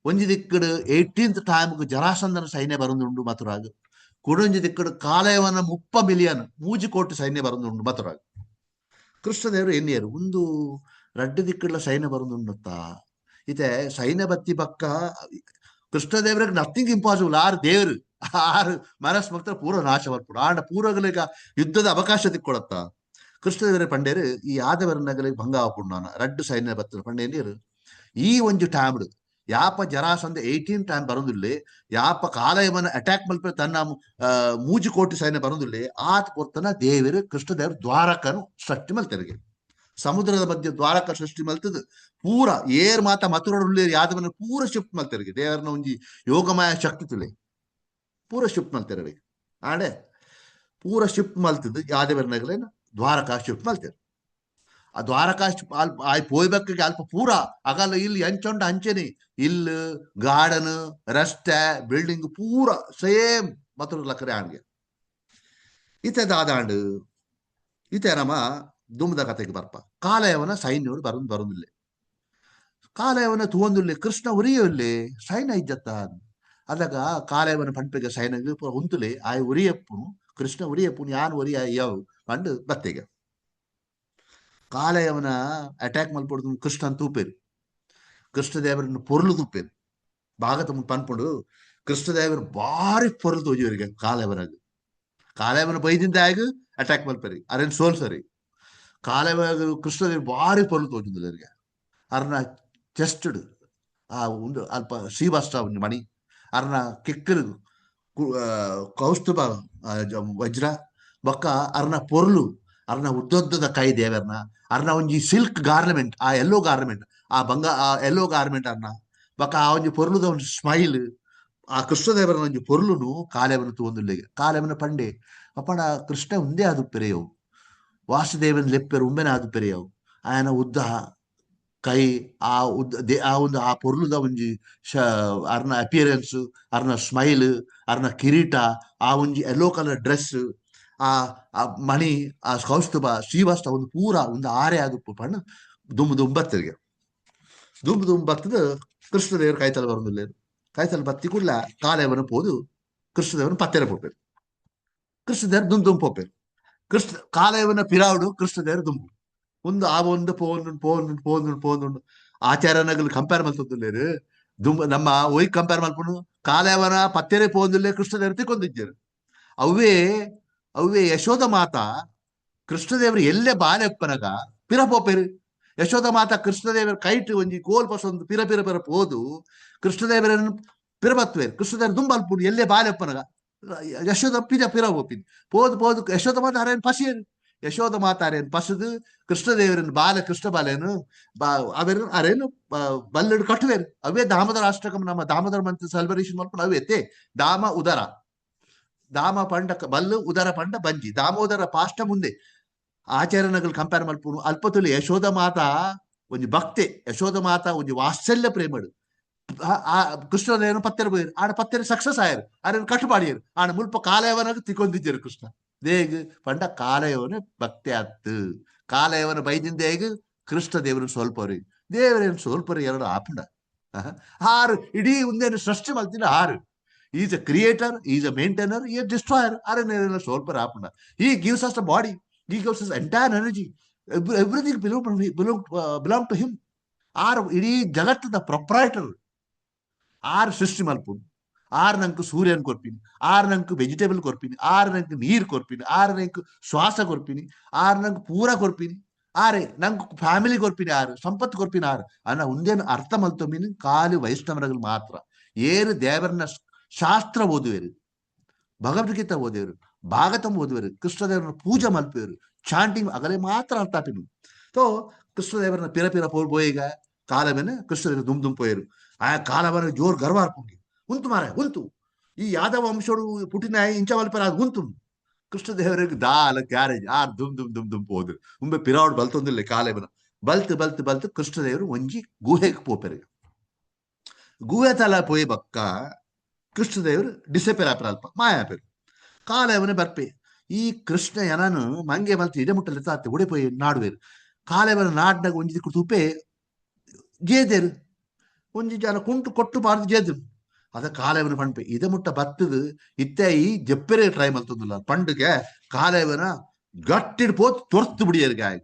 Speaker 1: ಒಂಜಿ ದಿಕ್ಕಡು 18th ಟೈಮ್ಗೆ ಜರಾಸಂಧನ ಸೈನ್ಯ ಬರೋದುಂಡು ಮಥುರಾಗ. ಕುಡೊಂಜಿ ದಿಕ್ಕಡು ಕಾಲಯವನ 30 ಮಿಲಿಯನ್ 3 ಕೋಟಿ ಸೈನ್ಯ ಬರೋದುಂಡು ಮಥುರಾಗ. ಕೃಷ್ಣದೇವರು ಎನ್ನಿಯರು ಒಂದು ರಡ್ಡು ದಿಕ್ಕಡ್ಲ ಸೈನ್ಯ ಬರೋದುಂಡುತ್ತ ಇತೆ ಸೈನ್ಯ ಬತ್ತಿ ಪಕ್ಕ ಕೃಷ್ಣದೇವರಿಗೆ ನಥಿಂಗ್ ಇಂಪಾಸಿಬಲ್. ಆರು ದೇವರು ಆರು ಮನಸ್ ಮಾತ್ರ ಪೂರ್ವ ನಾಶ ಬರ್ಪುಡು ಆಂಡ ಪೂರ್ವಗಳಿಗೆ ಯುದ್ಧದ ಅವಕಾಶ ತಿಕ್ಕೊಳತ್ತ. ಕೃಷ್ಣದೇವರ ಪಂಡೇರು ಈ ಯಾದವರನಗಲಿಗೆ ಭಂಗ ಆಪುಂಡು ರಡ್ಡು ಸೈನ್ಯ ಬತ್ತ ಪಂಡೇರು ಈ ಒಂಜಿ ಟೈಮ್ಡು ಯಾಪ ಜರಾಸಂಧ 18 ಟೈಮ್ ಬರೋದಿಲ್ಲ, ಯಾಪ ಕಾಲಯವನ ಅಟ್ಯಾಕ್ ಮಲ್ಪ ತನ್ನ 3 ಕೋಟಿ ಸೈನ್ಯ ಬರೋದಿಲ್ಲ. ಆತ ಕೊರ್ತನ ದೇವರು ಕೃಷ್ಣದೇವರು ದ್ವಾರಕನು ಸೃಷ್ಟಿ ಮಲ್ತೆರಿಗೆ ಸಮುದ್ರದ ಮಧ್ಯೆ ದ್ವಾರಕ ಸೃಷ್ಟಿ ಮಲ್ತದ ಪೂರ ಏರ್ ಮಾತ ಮಥುರಡುಳ್ಳಿ ಯಾದವನ ಪೂರ ಶಿಫ್ಟ್ ಮಲ್ತೆರಿಗೆ ದೇವರನ ಒಂಜಿ ಯೋಗಮಯ ಶಕ್ತಿ ತುಲೆ ಪೂರ ಶಿಫ್ಟ್ ಮಲ್ತೆರಡಿ ಆಡೆ ಪೂರ ಶಿಫ್ಟ್ ಮಲ್ತದ್ದು ಯಾದವರನಗಲೇನ ದ್ವಾರಕಾ ಶಿಫ್ಟ್ ಮಲ್ತೇರು. ಆ ದ್ವಾರಕಾ ಅಲ್ಪ ಆಯ್ ಪೋಯ್ಬೇಕಿಗೆ ಅಲ್ಪ ಪೂರ ಅಗಲ ಇಲ್ಲಿ ಅಂಚೊಂಡ ಅಂಚೆನೆ ಇಲ್ಲಿ ಗಾರ್ಡನ್ ರಸ್ತೆ ಬಿಲ್ಡಿಂಗ್ ಪೂರ ಸೇಮ್ ಮಥುರ ಲಕ್ಕರೆ ಆಣ್ಗೆ. ಇತ್ತೆ ದಾದಾಂಡು ಇತ್ತೆ ನಮ್ಮ ದುಮ್ದ ಕತೆಗೆ ಬರ್ಪ ಕಾಲಯವನ ಸೈನ್ಯವರು ಬರೋದು ಬರೋದಿಲ್ಲ. ಕಾಲಯವನ ತೂವೊಂದುಲ್ಲೆ ಕೃಷ್ಣ ಉರಿಯುಲ್ಲೆ ಸೈನ್ಯ ಇಜ್ಜತ್ತ ಅದಾಗ ಕಾಲಯವನ ಪಂಪೆಗೆ ಸೈನ್ಯ ಪೂರ ಉಂತುಲೆ ಆಯ್ ಉರಿಯಪ್ಪುನು ಕೃಷ್ಣ ಉರಿಯಪ್ಪುನು ಯಾನ್ ಉರಿಯ ಯಾವ ಪಂಡು ಬತ್ತೆಗೆ. ಕಾಲಯವನ ಅಟ್ಯಾಕ್ ಮಲ್ಪೊಡ್ದು ಕೃಷ್ಣನ್ ತೂಪೇರು ಕೃಷ್ಣದೇವರನ್ನು ಪೊರ್ಲು ತೂಪೇರು ಭಾಗತ ಪನ್ಪುಂಡು ಕೃಷ್ಣದೇವರು ಭಾರಿ ಪೊರ್ಲು ತೋಜುವರಿಗೆ ಕಾಲಯವನಾಗ. ಕಾಲಯವನ ಬೈದಿಂದ ಆಗ ಅಟ್ಯಾಕ್ ಮಲ್ಪರಿ ಅರೇನು ಸೋಲ್ ಸರಿ ಕಾಲಯವನ ಕೃಷ್ಣದೇವರು ಭಾರಿ ಪೊರ್ಲು ತೋಜುಂದಿಲ್ಲ ಅರ್ನ ಚೆಸ್ಟಡ್ ಆ ಒಂದು ಅಲ್ಪ ಶ್ರೀವಾಸ್ತ ಒಂದು ಮಣಿ ಅರ್ನ ಕಿಕ್ಕರು ಕೌಸ್ತುಭ ವಜ್ರ ಬೊಕ್ಕ ಅರ್ನ ಪೊರ್ಲು ಅರ್ನ ಉದ್ದೊದ್ದದ ಕೈ ದೇವರ್ನ ಅರ್ನ ಒಂಜಿ ಸಿಲ್ಕ್ ಗಾರ್ಮೆಂಟ್ ಆ ಎಲ್ಲೋ ಗಾರ್ಮೆಂಟ್ ಆ ಬಂಗ ಆ ಎಲ್ಲೋ ಗಾರ್ಮೆಂಟ್ ಅರ್ನ ಬೊಕ್ಕ ಆ ಒಂಜಿ ಪೊರ್ಲುದ ಒಂಜಿ ಸ್ಮೈಲ್ ಆ ಕೃಷ್ಣದೇವರನ ಒಂಜಿ ಪೊರ್ಲುನು ಕಾಲೇವನ ತೂವೊಂದುಲ್ಲೆಗೆ. ಕಾಲೇವನ ಪಂಡೆ ಅಪ್ಪಣ ಕೃಷ್ಣ ಉಂದೇ ಅದು ಪೆರೆಯವು ವಾಸುದೇವನ ಲೆಪ್ಪೆರು ಉಂಬೆನ ಅದು ಪೆರೆಯವು ಆಯನ ಉದ್ದ ಕೈ ಆ ಉದ್ದ ಆ ಒಂದು ಆ ಪೊರ್ಲುದ ಒಂಜಿ ಅರ್ನ ಅಪಿಯರೆನ್ಸ್ ಅರ್ನ ಸ್ಮೈಲ್ ಅರ್ನ ಕಿರೀಟ ಆ ಒಂಜಿ ಎಲ್ಲೋ ಕಲರ್ ಡ್ರೆಸ್ ಆ ಮಣಿ ಆ ಕೌಸ್ತುಭ ಶ್ರೀವಾಸ್ತ ಒಂದು ಪೂರ ಒಂದು ಆರೆ ಆದುಪ್ಪು ಪಣ್ಣ ದುಂಬು ದುಂಬು ಬರ್ತರಿಗೆ ದುಂಬು ದುಂಬು ಬರ್ತದ ಕೃಷ್ಣದೇವರು ಕಾಯ್ತಲ ಬರೋದಿಲ್ಲ. ಕಾಯ್ತಲ ಬತ್ತಿ ಕೂಡಲ ಕಾಲೇವನ ಪೋದು ಕೃಷ್ಣದೇವನ ಪತ್ತೆರ ಪೋಪೇರು ಕೃಷ್ಣದೇವರು ದುಂಬು ದುಂಬು ಪೋಪೇರು ಕೃಷ್ಣ ಕಾಲಯವನ ಪಿರಾವುಡು ಕೃಷ್ಣದೇವರು ದುಂಬು ಒಂದು ಆ ಒಂದು ಪೋಂದುಂಡು ಪೋಂದುಂಡು ಪೋಂದುಂಡು ಪೋಂದುಂಡು ಆಚಾರ್ಯನಗಲು ಕಂಪೇರ್ ಮಲ್ತೊಂದುಲ್ಲೇರು. ದುಂಬ ನಮ್ಮ ಒಯ್ ಕಂಪೇರ್ ಮಲ್ಪುನು ಕಾಲಯವನ ಪತ್ತೆರೆ ಪೋಂದುಲ್ಲೆ ಕೃಷ್ಣದೇವರು ತಿಕ್ಕೊಂದಿಜ್ಜೆರ್. ಅವ್ವೇ ಅವ್ವೇ ಯಶೋಧ ಮಾತಾ ಕೃಷ್ಣದೇವರು ಎಲ್ಲೆ ಬಾಲೆಪ್ಪನಗ ಪಿರ ಪೋಪೆರು. ಯಶೋಧ ಮಾತಾ ಕೃಷ್ಣದೇವರ ಕೈಟ್ ಒಂಜಿ ಕೋಲ್ ಪಸೊಂದು ಪಿರ ಪಿರ ಪಿರ ಪೋದು ಕೃಷ್ಣದೇವರನ್ನು ಪಿರ ಬತ್ತುವೇರು. ಕೃಷ್ಣದೇವರು ದುಂಬಲ್ಪುಂಡು ಎಲ್ಲೆ ಬಾಲೆಪ್ಪನಗ ಯಶೋಧ ಪಿರ ಪಿರ ಪೋಪಿನಿ ಪೋದು ಪೋದು ಯಶೋಧ ಮಾತಾ ಅರೇನು ಪಸಿಯರು. ಯಶೋಧ ಮಾತಾ ಅರೇನು ಪಸದು ಕೃಷ್ಣದೇವರನ್ನು ಬಾಲ ಕೃಷ್ಣ ಬಾಲೇನು ಬಾ ಅವೇನು ಅರೇನು ಬಲ್ಲಡು ಕಟ್ಟುವೇರು. ಅವೇ ದಾಮೋದರ ಅಷ್ಟಕಂ ನಮ್ಮ ದಾಮೋದರ ಮಂತ್ರ ಸೆಲೆಬ್ರೇಷನ್ ಮಲ್ಪುಂಡು ಅವೇ ಎತ್ತೆ ದಾಮ ಉದರ ದಾಮ ಪಂಡ ಬಲ್ಲು ಉದರ ಪಂಡ ಬಂಜಿ ದಾಮೋದರ ಪಾಷ್ಟ ಮುಂದೆ ಆಚಾರ್ಯನಗಲ್ ಕಂಪೇರ್ ಮಲ್ಪುನು ಅಲ್ಪತುಲಿ ಯಶೋಧ ಮಾತಾ ಒಂಜಿ ಭಕ್ತೆ ಯಶೋಧ ಮಾತಾ ಒಂಜಿ ವಾತ್ಸಲ್ಯ ಪ್ರೇಮಡು ಕೃಷ್ಣದೇವನ ಪತ್ತೆರ ಪೋಯೆರ್ ಆಡ ಪತ್ತೆರ ಸಕ್ಸಸ್ ಆಯೆರ್ ಆರೆನ್ ಕಟ್ಟುಪಾಡಿಯೆರ್ ಆಂಡ ಮುಲ್ಪ ಕಾಲಯವನಗ್ ತಿಕೊಂದಿಜ್ಜೆರ್ ಕೃಷ್ಣ ದೇಗ್ ಪಂಡ ಕಾಲಯವನ ಭಕ್ತಿ ಆತ್ ಕಾಲಯವನ ಬೈದಿಂದೇಗ್ ಕೃಷ್ಣ ದೇವರನ್ ಸೋಲ್ಪರಿ ದೇವರೇನು ಸೋಲ್ಪರಿ ಎರಡು ಆಪುಂಡ ಆರು ಇಡೀ ಉಂದೇನು ಸೃಷ್ಟಿ ಮಲ್ತಿನ ಆರು. Is a creator, is a maintainer, is destroyer. ಆರೇನೇರೆಲ್ಲ ಸೋಲ್ಪರ್ ಆಪುಂಡ. He gives us the body, he gives us entire energy, everything belong to him. R ಇಡೀ ಜಗತ್ತದ ಪ್ರೊಪ್ರೈಟರ್. ಆರ್ ಸೃಷ್ಟಿ ಮಲ್ಪುಂಡು, ಆರ್ ನಂಕ್ ಸೂರ್ಯನ್ ಕೊರ್ಪಿನಿ, ಆರ್ ನಂಕ್ ವೆಜಿಟೇಬಲ್ ಕೊರ್ಪಿನಿ, ಆರ್ ನಂಕ್ ನೀರ್ ಕೊರ್ಪಿನಿ, ಆರ್ ನಂಕ್ ಶ್ವಾಸ ಕೊರ್ಪಿನಿ, ಆರ್ ನಂಕ್ ಪೂರ ಕೊರ್ಪಿನಿ, ಆರೆ ನಂಕ್ ಫ್ಯಾಮಿಲಿ ಕೊರ್ಪಿನಿ, ಆರು ಸಂಪತ್ತು ಕೊರ್ಪಿನಿ ಆರು ಅನ್ನ ಉಂದೇನು ಅರ್ಥ ಮಲ್ತೊಂಬಿನಿ ಖಾಲಿ ವೈಷ್ಣವರಗಳು ಮಾತ್ರ. ಏರು ದೇವರನ್ನ ಶಾಸ್ತ್ರ ಓದುವೆರು, ಭಗವದ್ಗೀತಾ ಓದುವೆರು, ಭಾಗವತಂ ಓದುವೆರು, ಕೃಷ್ಣದೇವರನ್ನ ಪೂಜೆ ಮಲ್ಪುವೆರು, ಚಾಂಟಿಂಗ್ ಅಗಲೇ ಮಾತ್ರ ಅರ್ಥ ಆಪಿನು. ಸೊ ಕೃಷ್ಣದೇವರನ್ನ ಪಿರ ಪಿರ ಪೋಯಿಗ ಕಾಲವೇನೆ ಕೃಷ್ಣದೇವರು ದುಮ್ ದುಮ್ ಪೋಯರು. ಆ ಕಾಲವನ ಜೋರ್ ಗರ್ವ ಆರ್ಪುಂಡು ಉಂತು ಮಾರ ಉಂತು ಈ ಯಾದವ ವಂಶೋಡು ಪುಟಿನ ಇಂಚ ಮಲ್ಪರ ಅದು ಉಂತು ಕೃಷ್ಣದೇವರಿಗೆ ದಾಲ ಕ್ಯಾರೇಜ್ ಆರ್ ದುಮ್ ದುಮ್ ದುಮ್ ದುಮ್ ಪೋದು ಉಂಬೆ ಪಿರಾವಡ್ ಬಲ್ತೊಂದಿಲ್ಲ ಕಾಲೇಬನ ಬಲ್ತ್ ಬಲ್ತ್ ಬಲ್ತ್ ಕೃಷ್ಣದೇವರು ಒಂಜಿ ಗುಹೆಗೆ ಪೋಪೆರು. ಗುಹೆ ತಲ ಪೋಯಿ ಬಕ್ಕ ಕೃಷ್ಣದೇವರು ಡಿಸಪೇರ್ ಆಪೆರ್ ಅಲ್ಪ ಮಾಯ ಆಪೆರ್. ಕಾಲೇವನೆ ಬರ್ಪೆ ಈ ಕೃಷ್ಣ ಎನನು ಮಂಗೆ ಮಲ್ತು ಇಡೆ ಮುಟ್ಟಲೆ ತಾತೆ ಉಡೆ ಪೋಯಿ ನಾಡುವೇರು. ಕಾಲೇವನ ನಾಡ್ನಾಗ ಒಂಜಿ ದಿಕ್ಕು ತುಪೆ ಜೇದೇರು ಒಂಜಿ ಜನ ಕುಂಟು ಕೊಟ್ಟು ಬಾರ್ದು ಜೇದರು. ಅದ ಕಾಲೇವನ ಪಂಪೆ ಇದ ಮುಟ್ಟ ಬತ್ತದು ಇತ್ತೆ ಈ ಜಪ್ಪೆರೆ ಟ್ರೈ ಮಲ್ತೊಂದುಲ್ಲ ಪಂಡುಗೆ ಕಾಲೇವನ ಗಟ್ಟಿಡ್ ಪೋತ್ ತೊರ್ತು ಬಿಡಿಯರು ಗಾಯ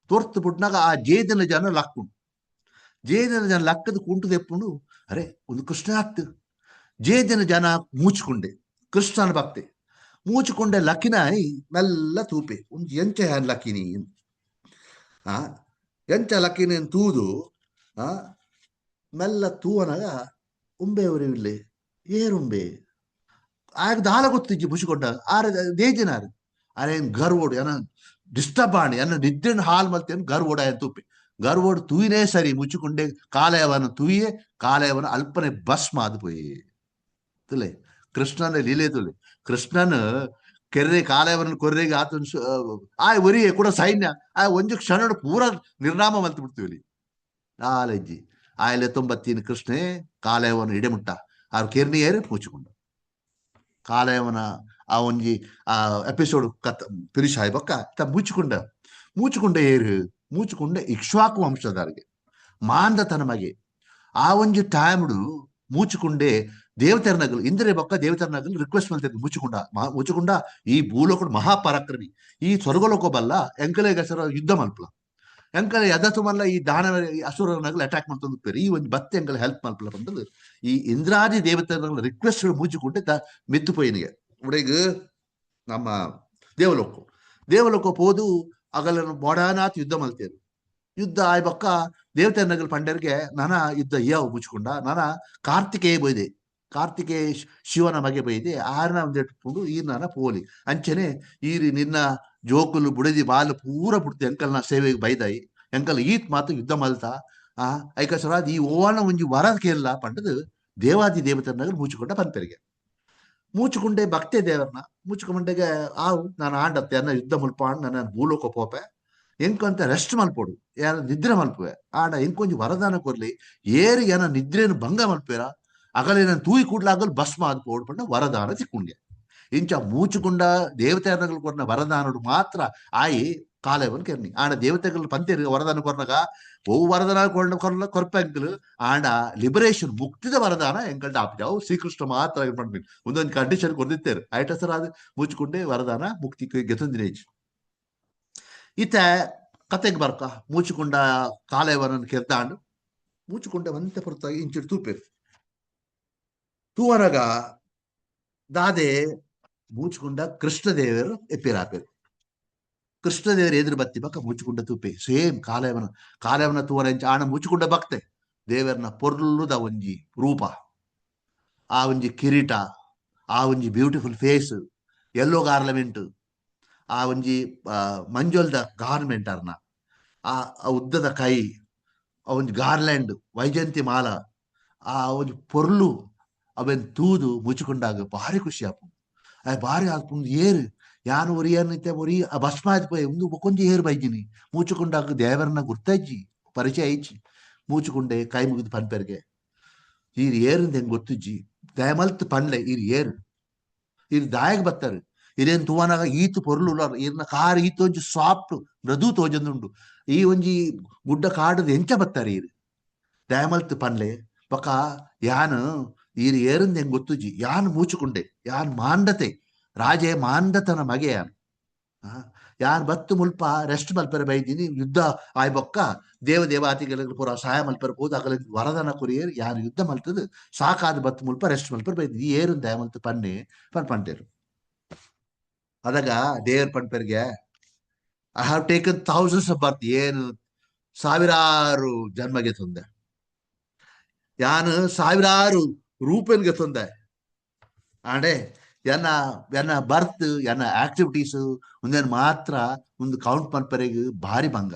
Speaker 1: ತೊರ್ತು ಬಿಟ್ನಾಗ ಆ ಜೇದಿನ ಜನ ಲಕ್ಕುಂಡು. ಜೇದಿನ ಜನ ಲಕ್ಕದ ಕುಂಟು ತೆಪ್ಪುಂಡು ಅರೆ ಒಂದು ಕೃಷ್ಣ ಆಗ್ತು. ಜೇದಿನ ಜನ ಮೂಚಿಕೊಂಡೆ ಕೃಷ್ಣನ ಭಕ್ತೆ ಮೂಚಿಕೊಂಡೆ ಲಕ್ಕಿನಾಯಿ ಮೆಲ್ಲ ತೂಪೆ ಒಂದು ಎಂಚ ಹ್ಯಾನ್ ಲಕ್ಕಿನಿ ಆ ಎಂಚ ಲಕ್ಕಿನಿ ತೂದು ಆ ಮೆಲ್ಲ ತೂವನಾಗ ಉಂಬೆ ಇಲ್ಲೇ ಏರುಂಬೆ ಆಗ ದಾಲ ಗೊತ್ತಿಜ್ಜಿ ಮುಚ್ಚಿಕೊಂಡ ಆರ ದೇಜಿನಾರು ಅರೆ ಗರ್ವೋಡು ಏನ ಡಿಸ್ಟರ್ಬ್ ಆಣಿ ಎನ್ನ ನಿದ್ರೆನ ಹಾಲ್ ಮಲ್ತೇನು ಗರ್ವೋಡ ತೂಪೆ ಗರ್ವೋಡು ತೂಯಿನೇ ಸರಿ ಮುಚ್ಚಿಕೊಂಡೆ ಕಾಲಯವನ ತೂಯೆ ಕಾಲಯವನ ಅಲ್ಪನೆ ಭಸ್ಮ ಅದು ಪೋಯಿ ತುಲೆ ಕೃಷ್ಣನ ಲೀಲೆ ತುಲೆ. ಕೃಷ್ಣನ ಕೆರ್ರೆ ಕಾಲಯವನ ಕೊರ್ರೆಗೆ ಆತನ ಆ ಒರಿಯೆ ಕೂಡ ಸೈನ್ಯ ಆ ಒಂಜಿ ಕ್ಷಣ ಪೂರ ನಿರ್ನಾಮ ಮಲ್ತು ಬಿಡ್ತೀವಿ ನಾಲೆಜ್ಜಿ ಆಯಲೆ ತೊಂಬತ್ತೀನ ಕೃಷ್ಣೆ ಕಾಲಯವನ ಇಡೆಮುಟ್ಟ ಆರು ಕೆರ್ನಿಯೇರು ಮುಚ್ಚಿಕೊಂಡ ಕಾಲಯವನ ಆ ಒಂಜಿ ಆ ಎಪಿಸೋಡ್ ಕತ್ ಫಿನಿಶ್ ಆಯ್ ಬೊಕ್ಕ ತ ಮುಚ್ಚಿಕೊಂಡ ಮುಚ್ಚಿಕೊಂಡ ಏರು ಮುಚ್ಚಿಕೊಂಡ ಇಕ್ಷ್ವಾಕು ವಂಶದವರಿಗೆ ಮಾಂದತನ ಮಗೆ ಆ ಒಂಜಿ ಟೈಮ್ಡು ಮೂಚಿಕೊಂಡೆ ದೇವತೆರನಗಲು ಇಂದ್ರೆ ಬೊಕ್ಕ ದೇವತೆರನಗಲು ರಿಕ್ವೆಸ್ಟ್ ಮಲ್ತೆ ಮುಚ್ಚಿಕೊಂಡ ಮುಚ್ಚಿಕೊಂಡ ಈ ಭೂಲೋಕಡು ಮಹಾಪರಾಕ್ರಮಿ ಈ ಸ್ವರ್ಗಲೋಕ ಬಲ್ಲ ಎಂಕಲೆ ಗಸರ ಯುದ್ಧ ಮಲ್ಪಲ ಎಂಕಲೆ ಯದತು ಮಲ್ಲ ಈ ದಾನವ ಅಸುರನಗಲು ಅಟ್ಯಾಕ್ ಮಾಡ್ತಂದು ಈ ಒಂದು ಬತ್ತೆ ಎಂಕಲೆ ಹೆಲ್ಪ್ ಮಲ್ಪಲ ಬಂದದು ಈ ಇಂದ್ರಾದಿ ದೇವತೆರನಗಲು ರಿಕ್ವೆಸ್ಟ್ ಮುಚ್ಚಿಕೊಂಡೆ ತ ಮೆತ್ತು ಪೋಯಿನಿಗೆ ಉಡೆಗ್ ನಮ್ಮ ದೇವಲೋಕ ದೇವಲೋಕ ಪೋದು ಅಗಲನ್ನು ಬೋಡಾನಾಥ್ ಯುದ್ಧ ಮಲ್ತೇರು. ಯುದ್ಧ ಆಯ್ ಬೊಕ್ಕ ದೇವತೆನಗಲ್ ಪಂಡರಿಗೆ ನಾನ ಯುದ್ಧ ಇಯಾವು ಮುಚ್ಚಿಕೊಂಡ ನಾನ ಕಾರ್ತಿಕೇಯ ಬೋಯ್ದೆ ಕಾರ್ತಿಕೇಯ ಶಿವನ ಮಗೆ ಬೈದೆ ಆರ್ನ ಒಂದೆಟ್ಕೊಂಡು ಈ ನಾನ ಪೋಲಿ ಅಂಚನೆ ಈರಿ ನಿನ್ನ ಜೋಕುಲು ಬುಡದಿ ಬಾಲು ಪೂರ ಪುಡ್ತಿ ಅಂಕಲ್ನ ಸೇವೆಗೆ ಬೈದಾಯಿ ಅಂಕಲ್ ಈತ್ ಮಾತು ಯುದ್ಧ ಮಲ್ತ ಆ ಐಕಸರಾದ್ ಈ ಓವಾನ ಒಂಜಿ ವರ ಕೇಳಲ್ಲ ಪಂಡದು ದೇವಾದಿ ದೇವತೆನಗಲ್ ಮುಚ್ಚಿಕೊಂಡ ಪಂಪೆರಿಗೆ ಮೂಚಿಕೊಂಡೆ ಭಕ್ತೆ ದೇವರನ್ನ ಮೂಚಿಕೊಂಡೆಗೆ ಆವು ನಾನು ಆಂಡತ್ತೆ ಅನ್ನ ಯುದ್ಧ ಮುಲ್ಪ ಆಂಡ್ ನನ್ನ ಭೂಲೋಕ ಪೋಪೆ ಎಂಕಂತ ರೆಸ್ಟ್ ಮಲ್ಪೊಡು ಯಾರ ನಿದ್ರೆ ಮಲ್ಪುವೆ ಆಂಡ ಎಂಕೊಂಜಿ ವರದಾನ ಕೊರ್ಲಿ ಏರಿ ಏನ ನಿದ್ರೇನು ಭಂಗ ಮಲ್ಪೇರ ಅಗಲೆ ನಾನು ತೂಯಿ ಕೂಡ್ಲ ಆಗಲ್ ಭಸ್ಮ ಆದ್ ಪೋಡು ಪಂಡ ವರದಾನ ತಿಕ್కుంಡೆ. ಇಂಚ ಮೂಚಿಕೊಂಡ ದೇವತೆಗಳು ಕೊರ್ನ ವರದಾನಡು ಮಾತ್ರ ಆಯಿ ಕಾಲೇವನ್ ಕೆರ್ನಿ ಆಂಡ ದೇವತೆಗಳು ಪಂತೇರು ವರದಾನ ಕೊರ್ನಗ ಓ ವರದಾನ ಕೊರ್ನ ಕೊರ್ಲ ಕೊರ್ಪೆಂಕಲ್ ಆಂಡ ಲಿಬರೇಷನ್ ಮುಕ್ತಿದ ವರದಾನ ಎಂಕಲ್ಡ ಆಪಿಜಾವು ಶ್ರೀಕೃಷ್ಣ ಮಾತ್ರ ಪಂಡ್ಮಿನ್ ಒಂದೊಂದು ಕಂಡೀಷನ್ ಕೊರ್ದಿತ್ತೇರು ಐಟ ಸರ್ ಅದು ಮುಚ್ಚಿಕೊಂಡೆ ವರದಾನ ಮುಕ್ತಿ ಗೆತೊಂದಿನೇಜ್. ಇತ್ತ ಕತೆಗೆ ಬರ್ಕ ಮೂಚಿಕೊಂಡ ಕಾಲೇವನನ್ನು ಕೆರ್ದಾಂಡು. ಮೂಚುಕೊಂಡ ಒಂತೆ ಪೊರ್ತಾಗಿ ಇಂಚಿಡ್ ತೂಪೆರ್. ತೂವನಗ ದಾದೆ ಮೂಚುಕೊಂಡ ಕೃಷ್ಣದೇವರು ಎಪ್ಪಿರಾಪೆರ್. ಕೃಷ್ಣದೇವರು ಎದುರು ಬತ್ತಿ ಬಕ್ಕ ಮುಚ್ಚಿಕೊಂಡ ತೂಪೆ ಸೇಮ್ ಕಾಲಯವನ ಕಾಲಯವನ ತೂವರ ಎಂಚ ಆಣ ಮುಚ್ಚಿಕೊಂಡ ಭಕ್ತೆ ದೇವರನ ಪೊರ್ಲುದ ಒಂಜಿ ರೂಪ, ಆ ಒಂಜಿ ಕಿರೀಟ, ಆ ಒಂಜಿ ಬ್ಯೂಟಿಫುಲ್ ಫೇಸ್, ಎಲ್ಲೋ ಗಾರ್ಲಮೆಂಟ್, ಆ ಒಂಜಿ ಮಂಜೊಲ್ದ ಗಾರ್ಮೆಂಟ್ ಅರ್ನ, ಆ ಉದ್ದದ ಕೈ, ಆ ಒಂಜಿ ಗಾರ್ಲ್ಯಾಂಡ್, ವೈಜಯಂತಿ ಮಾಲ, ಆ ಒಂಜಿ ಪೊರ್ಲು ಅವೆನ್ ತೂದು ಮುಚ್ಚಿಕೊಂಡಾಗ ಭಾರಿ ಖುಷಿ ಆಪುಂಡು. ಆ ಭಾರಿ ಆಪುಂಡು. ಏರು ಯಾನ್ ಒರಿಯನ್ ಇತ್ತೆ ಒರಿ ಭಸ್ಮ ಆದ್ ಪೋಯೆ ಉಂದು ಬೊಕೊಂಜಿ ಏರು ಬೈದಿನಿ. ಮೂಚುಕೊಂಡಾಗ ದೇವರನ್ನ ಗುರ್ತಜ್ಜಿ, ಪರಿಚಯ ಐಚಿ. ಮೂಚುಕೊಂಡೆ ಕೈ ಮುಗಿದು ಪನ್ಪೆರ್ಗೆ, ಈರ್ ಏರಿಂದ್ ಹೆಂಗ್ ಗೊತ್ತಿಜ್ಜಿ, ದಯಮಲ್ತ್ ಪನ್ಲೆ ಈರ್ ಏರು, ಈರ್ ದಾಯಗ್ ಬತ್ತಾರೆ, ಇರೇನ್ ತೂವನಾಗ ಈತ್ ಪೊರ್ಲು ಉಳ್ಳಾರ್, ಈರ್ನ ಕಾರ್ ಈತ್ ಒಂಜಿ ಸಾಫ್ಟ್ ಮೃದು ತೋಜೊಂದುಂಡು, ಈ ಒಂಜಿ ಗುಡ್ಡ ಕಾಡದ ಎಂಚ ಬತ್ತಾರೆ ಈರ್, ದಯಮಲ್ತ್ ಪನ್ಲೆ. ಬೊಕ ಯಾನ್ ಈರ್ ಏರಿಂದ್ ಹೆಂಗ್ ಗೊತ್ತುಜ್ಜಿ, ಯಾನ್ ಮೂಚುಕೊಂಡೆ, ಯಾನ್ ಮಾಂಡತೆ ರಾಜೆ ಮಾಂಡತನ ಮಗೆ ಯಾನ್, ಯಾನ್ ಬತ್ತು ಮುಲ್ಪ ರೆಸ್ಟ್ ಮಲ್ಪೆರೆ ಬೈದಿನಿ, ಯುದ್ಧ ಆಯ್ ಬೊಕ್ಕ ದೇವ ದೇವಾತಿಗಳಿಗೆ ಪೂರ ಸಹಾಯ ಮಲ್ಪೆರೆ ಪೋದು ಅಗಲ ವರದಾನ ಕೊರಿಯೇರ್, ಯಾನ್ ಯುದ್ಧ ಮಲ್ತದು ಸಾಕಾದ ಬತ್ತು ಮುಲ್ಪ ರೆಸ್ಟ್ ಮಲ್ಪೆರೆ ಬೈದಿನಿ, ಏರುಂದ್ ದಯಮಲ್ತ್ ಪನ್ನೆ ಪನ್ ಪಂಟೇರು. ಅದಾಗ ದೇವರ್ ಪನ್ಪೆರ್ಗೆ, I have taken thousands of birth, ಏನು ಸಾವಿರಾರು ಜನ್ಮಗೆ ತಂದೆ, ಯಾನು ಸಾವಿರಾರು ರೂಪನ್ಗೆ ತಂದೆ, ಆಂಡೆ ಎನ್ನ ಎನ್ನ ಬರ್ತ್ ಎನ್ನ ಆಕ್ಟಿವಿಟೀಸ್ ಒಂದೇನು ಮಾತ್ರ ಒಂದು ಕೌಂಟ್ ಮಲ್ಪರೆಗ್ ಭಾರಿ ಭಂಗ.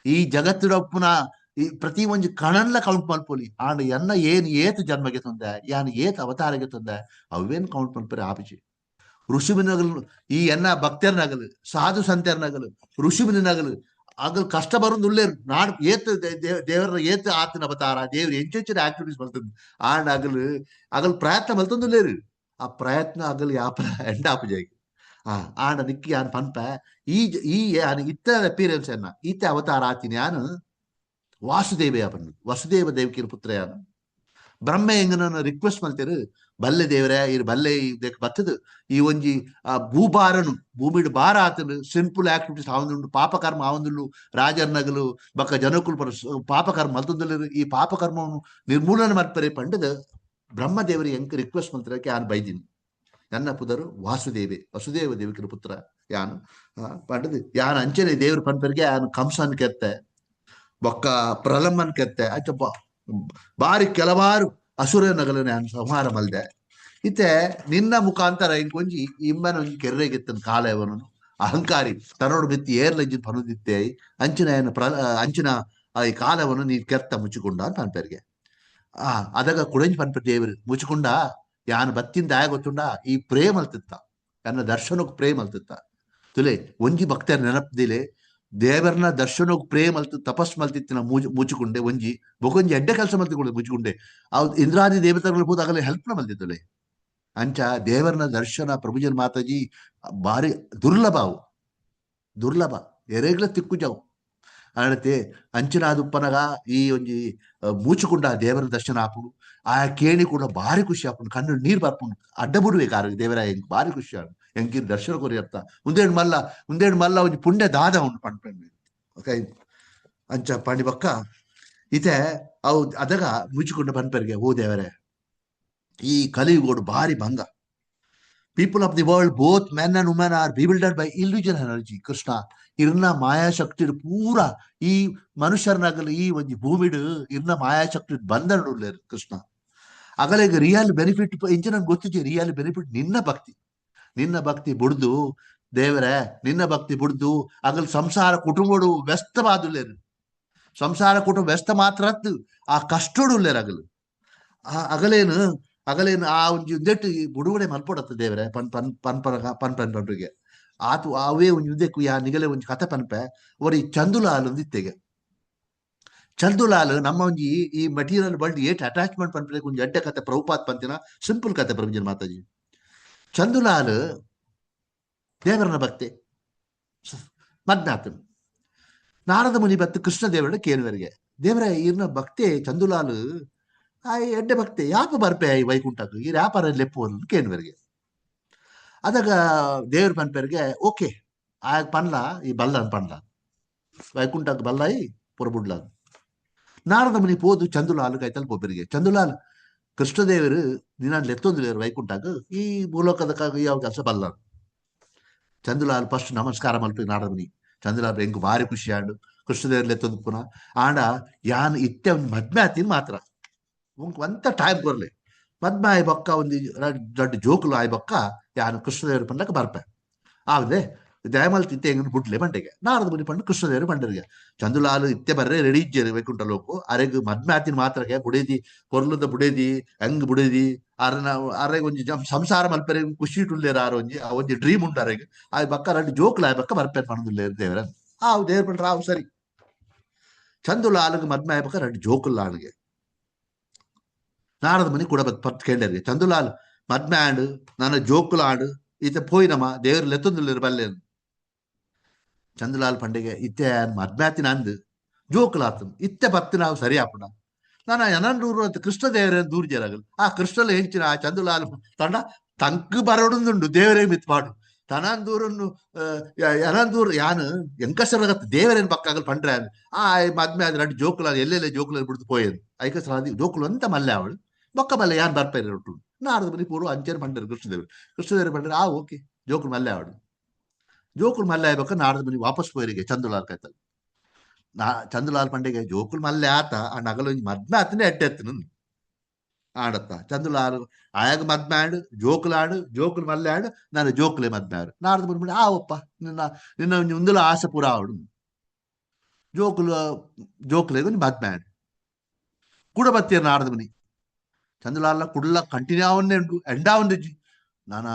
Speaker 1: ಈ ಜಗತ್ತಿಡೊಪ್ಪುನ ಈ ಪ್ರತಿ ಒಂಜಿ ಕಣನ್ಲ ಕೌಂಟ್ ಮಲ್ಪೊಲಿ, ಆಂಡ ಎನ್ನ ಏನ್ ಏತ್ ಜನ್ಮಗೆ ತಂದೆ, ಯಾನ್ ಏತ್ ಅವತಾರಗೆ ತಂದೆ, ಅವೇನ್ ಕೌಂಟ್ ಮಲ್ಪರೆ ಆಪಿಜಿ. ಋಷಿಮುನಿಗಳು ಈ ಎನ್ನ ಭಕ್ತರ್ನಗಲು, ಸಾಧು ಸಂತರ್ನಗಲು, ಋಷಿಮುನಿನಗಲು ಅಗಲ್ ಕಷ್ಟ ಬರೋದು ಉಲ್ಲೇರು ನಾಡ್ ಏತ್ ದೇವರ ಏತ್ ಆತನ ಅವತಾರ ದೇವ್ರ ಎಂಚೆಂಚಿನ ಆಕ್ಟಿವಿಟೀಸ್ ಮಲ್ತಂದು, ಆಂಡ ಅಗಲು ಅಗಲ್ ಪ್ರಯತ್ನ ಮಲ್ತಂದುಲ್ಲೇರು, ಆ ಪ್ರಯತ್ನ ಅಗಲ್ ಯಾಪಲ ಎಂಡ್ ಆಪುಜಾಯಿ. ಆಂಡ ನಿಕ್ಕಿ ಯಾನ್ ಪನ್ಪ ಈ ಈ ಯಾನ್ ಇತ್ತ ಅಪಿಯರೆನ್ಸ್ ಎನ್ನ ಈತ ಅವತಾರ ಆತಿನ ಯಾನ್ ವಾಸುದೇವ ಪನ್ನಿ, ವಸುದೇವ ದೇವಕಿನ ಪುತ್ರ ಯಾನ್. ಬ್ರಹ್ಮ ಎಂಗನ ರಿಕ್ವೆಸ್ಟ್ ಮಲ್ತೇರು, ಬಲ್ಲೆ ದೇವರೇ ಇರ್ ಬಲ್ಲೆ ಇದಕ್ಕೆ ಬತ್ತದು ಈ ಒಂಜಿ ಆ ಭೂಭಾರನು ಭೂಮಿಡ್ ಭಾರ ಆತನು ಸಿಂಪಲ್ ಆಕ್ಟಿವಿಟೀಸ್ ಆವಂದುಂಡು, ಪಾಪಕರ್ಮ ಆವಂದುಂಡು, ರಾಜರ್ನಗಲು ಬಕ್ಕ ಜನಕುಲು ಪರ ಪಾಪಕರ್ಮ ಮಲ್ತೊಂದುಲ್ಲೆರ್, ಈ ಪಾಪಕರ್ಮವನ್ನು ನಿರ್ಮೂಲನೆ ಮಲ್ಪರೆ ಪಂಡದ ಬ್ರಹ್ಮದೇವರಿ ಎಂಕ್ ರಿಕ್ವೆಸ್ಟ್ ಮಲ್ತರಕ್ಕೆ ಯಾನ್ ಬೈದಿನಿ. ನನ್ನ ಪುದರು ವಾಸುದೇವೆ, ವಸುದೇವ ದೇವಿಕರ ಪುತ್ರ ಯಾನು ಪಂಡದು ಯಾನ್ ಅಂಚನೆ ದೇವ್ರ ಪನ್ಪೆರ್ಗೆ ಯಾನ್ ಕಂಸನ್ ಕೆತ್ತೆ, ಬೊಕ್ಕ ಪ್ರಲಂಬನ್ ಕೆತ್ತೆ, ಅಂಚ ಬಾರಿ ಕೆಲವಾರು ಅಸುರನಗಲನೆ ಯಾನ್ ಸಂಹಾರ ಮಲ್ದೆ. ಇತ್ತೆ ನಿನ್ನ ಮುಖಾಂತರ ಇಂಕೊಂಜಿ ಇಂಬನ ಒಂಜಿ ಕೆರ್ರೆಗಿತ್ತನ ಕಾಲಯವನು ಅಹಂಕಾರಿ ತನ್ನೋಡು ಬಿತ್ತಿ ಏರ್ಲಂಜಿನ ಪನುದಿತ್ತೆ ಅಂಚಿನ ಏನ ಪ್ರ ಅಂಚಿನ ಈ ಕಾಲವನ್ನು ನೀ ಕೆರ್ತ ಮುಚ್ಚಿಕೊಂಡ ಅಂತ ಪನ್ಪೆರ್ಗೆ. ಆ ಅದಗ ಕುಡಂಜಿ ಪನ್ಪ ದೇವರು ಮುಚ್ಚಿಕೊಂಡ ಯಾನ್ ಬತ್ತಿಂದ ಆಯ ಗೊತ್ತುಂಡ ಈ ಪ್ರೇಮ ಅಲ್ತಿತ್ತ, ನನ್ನ ದರ್ಶನಕ್ಕೆ ಪ್ರೇಮ ಅಲ್ತಿತ್ತ ತುಲೆ ಒಂಜಿ ಭಕ್ತರ ನೆನಪದಿಲೆ ದೇವರನ ದರ್ಶನಕ್ಕೆ ಪ್ರೇಮ ಅಲ್ತು ತಪಸ್ ಮಲ್ತಿತ್ತಿನ ಮುಚ್ಚಿಕೊಂಡೆ ಒಂಜಿ ಬೊಕೊಂಜಿ ಎಡ್ಡೆ ಕೆಲಸ ಮಲ್ತಿಕೊಂಡೆ ಮುಚ್ಚಿಕೊಂಡೆ ಅವ್ ಇಂದ್ರಾದಿ ದೇವತೆಗಳು ಹೋದ ಆಗಲೇ ಹೆಲ್ಪ್ನ ಮಲ್ತಿತ್ತುಲೆ. ಅಂಚ ದೇವರನ ದರ್ಶನ ಪ್ರಭುಜನ್ ಮಾತಾಜಿ ಭಾರಿ ದುರ್ಲಭ, ಅವು ದುರ್ಲಭ ಎರೆಗ್ಲ ತಿಕ್ಕು ಜಾವು ಅನತೆ ಅಂಚಿನಾದುಪ್ಪನಗ ಈ ಒಂಜಿ ಮೂಚುಕೊಂಡ ದೇವರ ದರ್ಶನ ಆಪುಂಡು. ಆ ಕೇಣಿ ಕೂಡ ಭಾರಿ ಖುಷಿ ಆಪುಂಡು, ಕಣ್ಣು ನೀರ್ ಬರ್ಪುಂಡು, ಅಡ್ಡ ಬುಡುವೆ ಕಾರ ದೇವರ ಎಂಕ್ ಭಾರಿ ಖುಷಿ ಆಪುಂಡು, ಎಂಕಿರ್ ದರ್ಶನ ಕೊರಿ ಅರ್ಥ ಉಂದೇಣ್ ಮಲ್ಲ ಉಂದೇಣ್ ಮಲ್ಲ ಒಂಜಿ ಪುಣ್ಯ ದಾದ ಉಂಡು ಪಂಡ್ಪಂಡು. ಓಕೆ ಅಂಚ ಪಂಡಿ ಬಕ್ಕ ಇತೆ ಅವು ಅದಗ ಮುಚ್ಚಿಕೊಂಡ ಪನ್ಪೆರ್ಗೆ, ಓ ದೇವರೇ ಈ ಕಲಿಯುಗೋಡು ಭಾರಿ ಭಂಗ, People of the world, both men and women, are bewildered by illusion energy. Krishna ಇರ್ನ ಮಾಯಾಶಕ್ತಿ ಪೂರ ಈ ಮನುಷ್ಯರನಾಗಲಿ ಈ ಒಂಜಿ ಭೂಮಿಡು ಇರ್ನ ಮಾಯಾಶಕ್ತಿ ಬಂಧನ ಕೃಷ್ಣ. ಅಗಲಿಗ ರಿಯಲ್ ಬೆನಿಫಿಟ್ ಇಂಚ ನಂಗೆ ಗೊತ್ತಿದೆ, ರಿಯಲ್ ಬೆನಿಫಿಟ್ ನಿನ್ನ ಭಕ್ತಿ, ನಿನ್ನ ಭಕ್ತಿ ಬುಡ್ದು ದೇವರೇ, ನಿನ್ನ ಭಕ್ತಿ ಬುಡ್ದು ಅಗಲ್ ಸಂಸಾರ ಕುಟುಂಬಡು ವ್ಯಸ್ತವಾದುಲ್ಲೇರು, ಸಂಸಾರ ಕುಟುಂಬ ವ್ಯಸ್ತ ಮಾತ್ರ ಆ ಕಷ್ಟಡು ಉಲ್ಲೇರು ಅಗಲು. ಆ ಅಗಲೇನು ಅಗಲೇನು ಆ ಒಂಜಿ ಉಂದೆಟ್ಟು ಬುಡುಗಡೆ ಮಲ್ಪೊಡತ್ತ ದೇವರೇ ಪನ್ ಪನ್ ಪನ್ ಪನ್ ಪನ್ ಪನ್ ಪನ್ರಿಗೆ ಆತು ಅವೇ ಒಂಜಿ ಉಂದೆಕ್ಕು ಯಾ ನಿಗಲೆ ಒಂಜಿ ಕತೆ ಪನ್ಪೆ. ಒರಿ ಚಂದುಲಾಲ್ ಒಂದು ಇತ್ತೆಗೆ, ಚಂದುಲಾಲ್ ನಮ್ಮ ಒಂಜಿ ಈ ಮಟೀರಿಯಲ್ ವರ್ಲ್ಡ್ ಏಟ್ ಅಟ್ಯಾಚ್ಮೆಂಟ್ ಪನ್ಪೆ ಒಂಜಿ ಎಡ್ಡೆ ಕತೆ ಪ್ರಭುಪಾತ್ ಪಂತಿನ ಸಿಂಪಲ್ ಕತೆ ಪ್ರಭುಜನ್ ಮಾತಾಜಿ. ಚಂದುಲಾಲ್ ದೇವರನ ಭಕ್ತೆ ಮದ್ನಾಥನ್ ನಾರದ ಮುನಿ ಬತ್ತು ಕೃಷ್ಣ ದೇವರ ಕೇಳುವರಿಗೆ, ದೇವರ ಈರ್ನ ಭಕ್ತೆ ಚಂದುಲಾಲ್ ಆ ಎಡ್ಡೆ ಭಕ್ತೆ ಯಾಪ ಬರ್ಪೆ ಈ ವೈಕುಂಠಕ್ಕೆ ಈ ವ್ಯಾಪಾರ ಲೆಪ್ಪು ಅಂತ ಕೇಳುವರಿಗೆ. ಅದಾಗ ದೇವ್ರ ಪನ್ಪೆರ್ಗೆ ಓಕೆ ಆಗ ಪನ್ಲ ಈ ಬಲ್ಲ ಪನ್ಲ ವೈಕುಂಠಕ್ಕೆ ಬಲ್ಲಾಯಿ ಪುರಬುಡ್ಲ. ನಾರದ ಮುನಿ ಪೋದು ಚಂದುಲಾಲ್ ಕೈತಲ್ ಪೋಪೆರಿಗೆ. ಚಂದುಲಾಲ್ ಕೃಷ್ಣದೇವರು ನಿನ್ನ ಲೆತ್ತೊಂದುಲೇರು ವೈಕುಂಠಗ್, ಈ ಭೂಲೋಕದ ಯಾವ ಕೆಲಸ ಬಲ್ಲ. ಚಂದುಲಾಲ್ ಫಸ್ಟ್ ನಮಸ್ಕಾರ ಮಲ್ಪಿ ನಾರದ ಮುನಿ. ಚಂದುಲಾಲ್ ಎಂಕು ಭಾರಿ ಖುಷಿ ಆಂಡು ಕೃಷ್ಣದೇವರು ಲೆತ್ತೊಂದು ಪುನಃ. ಆಂಡ ಯಾನ್ ಇತ್ತೆ ಒಂದು ಮದ್ಮೆ ಆತೀನಿ ಮಾತ್ರ ಒಂತ ಟೈಮ್ ಕೊರ್ಲೆ. ಮದ್ಮೆ ಆಯ್ ಬೊಕ್ಕ ಒಂದು ದೊಡ್ಡ ಜೋಕುಲು ಆಯ್ ಬೊಕ್ಕ ಯಾನ್ ಕೃಷ್ಣದೇವರು ಪಂಡಕ ಬರ್ಪೆ ಆವದೆ ದಯಮಲ್ ತಿತ್ತೆ ಹೆಂಗ್ ಬುಡ್ಲೆ ಬಂಡೆಗೆ. ನಾರದ ಮುನಿ ಪಂಡು ಕೃಷ್ಣದೇವರು ಪಂಡರಿಗೆ ಚಂದುಲಾಲ್ ಇತ್ತೆ ಬರ್ರೆ ರೆಡಿ ಇಜ್ಜೆರು ವೈಕುಂಠ ಲೋಕು. ಅರೆಗ್ ಮದ್ಮೆ ಆತಿನ ಮಾತ್ರಕ್ಕೆ ಬುಡೇದಿ ಪೊರ್ಲುದ ಬುಡೇದಿ ಹಂಗ್ ಬುಡೇದಿ ಅರನ ಅರೆಗ್ ಒಂಜಿ ಸಂಸಾರ ಮಲ್ಪೆರೆ ಖುಷಿ ಇಟ್ಟುಲ್ಲೇರು ಆರ್ ಒಂಜಿ ಆ ಒಂಜಿ ಡ್ರೀಮ್ ಉಂಟು ಅರೆಗ್. ಆಯ್ ಬಕ್ಕ ರಡ್ಡ್ ಜೋಕುಲು ಆಯ್ ಬಕ್ಕ ಬರ್ಪೆ ಪಂಡುಲ್ಲೇರು ದೇವರ. ಆ ದೇವ್ರ ಪಂಡ್ರ ಆವು ಸರಿ. ಚಂದುಲಾಲ್ಗ್ ಮದ್ಮೆ ಆಯ್ ಬಕ್ಕ ರಡ್ಡ್ ಜೋಕುಲು ಆಣ್ಗೆ. ನಾರದ ಮುನಿ ಕೂಡ ಪತ್ ಕೇಂಡರಿಗೆ ಚಂದುಲಾಲ್ ಮದ್ಮೆ ಆಂಡ್ ನನ್ನ ಜೋಕುಲು ಆಂಡ್ ಈತ ಪೋಯಿನಮ್ಮ ದೇವರು ಲೆತ್ತೊಂದುಲ್ಲೇರು ಬಲ್ಲೇನು. ಚಂದುಲಾಲ್ ಪಂಡಿಗೆ ಇತ್ತೆ ಮದ್ಮೆ ಆತಿನ ಅಂದು ಜೋಕುಲಾತನ್ ಇತ್ತೆ ಬತ್ತು ನಾವು ಸರಿ ಆಪುಣ ನಾನು ಎನಂದೂರು ಅಂತ ಕೃಷ್ಣ ದೇವರೇ ದೂರ ಜರಗಲು. ಆ ಕೃಷ್ಣಲ ಹೆಂಚಿನ ಆ ಚಂದುಲಾಲ್ ತಂಡ ತಂಕ್ ಬರೋಡುಂದುಂಡು ದೇವರೇ ಮಿತ್ಪಾಡು ತನಂದೂರನ್ನು ಎನಂದೂರು ಯಾನು ಎಂಕಸರಗತ್ ದೇವರೇನ್ ಪಕ್ಕಾಗಲು ಪಂಡ್ರೆ ಆ ಮದ್ಮೆ ಆದ ರಡ್ಡು ಜೋಕುಲಾಲ್ ಎಲ್ಲೆಲ್ಲ ಜೋಕುಲಾಲ್ ಬಿಡ್ದು ಪೋಯದು ಐಕಸರ ಜೋಕುಲು ಅಂತ ಮಲ್ಲೆ ಅವಳು ಬೊಕ್ಕ ಮಲ್ಲೆ ಯಾನ್ ಬರ್ಪೇರೆ ಒಟ್ಟು. ನಾರದ ಮುನಿ ಪೂರ್ವ ಅಂಚೆನ ಪಂಡರು ಕೃಷ್ಣದೇವರು. ಕೃಷ್ಣದೇವರು ಪಂಡ್ರೆ ಆ ಓಕೆ ಜೋಕುಲು ಮಲ್ಲೆ ಅವಳು. ಜೋಕುಲು ಮಲ್ಲೆ ಆಯ್ಬಕ್ಕ ನಾರದ ಮುನಿ ವಾಪಸ್ ಪೋಯರಿಗೆ ಚಂದುಲಾಲ್ ಕೈತಲ್. ನಾ ಚಂದುಲಾಲ್ ಪಂಡಿಗೆ ಜೋಕುಲು ಮಲ್ಲೆ ಆತ ಆ ನಗಲು ಮದ್ಮೆ ಆತನೇ ಎಟ್ಟೆತ್ತನು ಆಡತ್ತ. ಚಂದುಲಾಲ್ ಆಯಾಗ ಮದ್ಮೆ ಆಡು ಜೋಕುಲು ಆಡು ಜೋಕುಲು ಮಲ್ಲೆ ಆಡು ನಾನು ಜೋಕುಲೆ ಮದ್ಮೆ ಆಡು. ನಾರದ ಮುನಿ ಆ ಒಪ್ಪ ನಿನ್ನ ನಿನ್ನ ಒಂಜಿ ಉಂದುಲ ಆಸೆ ಪೂರ ಆವಡು ಜೋಕುಲು ಜೋಕುಲೆಗ್ ಒಂಜಿ ಮದ್ಮೆ ಆಡು ಕೂಡ ಬತ್ತೀರ ನಾರದ ಮುನಿ. ಚಂದುಲಾಲ ಕುಡ್ಲ ಕಂಟಿನ್ಯೂ ಆವನ್ನೇ ಉಂಟು ಎಂಡಾವಂದಿಜ್ಜಿ. ನಾನ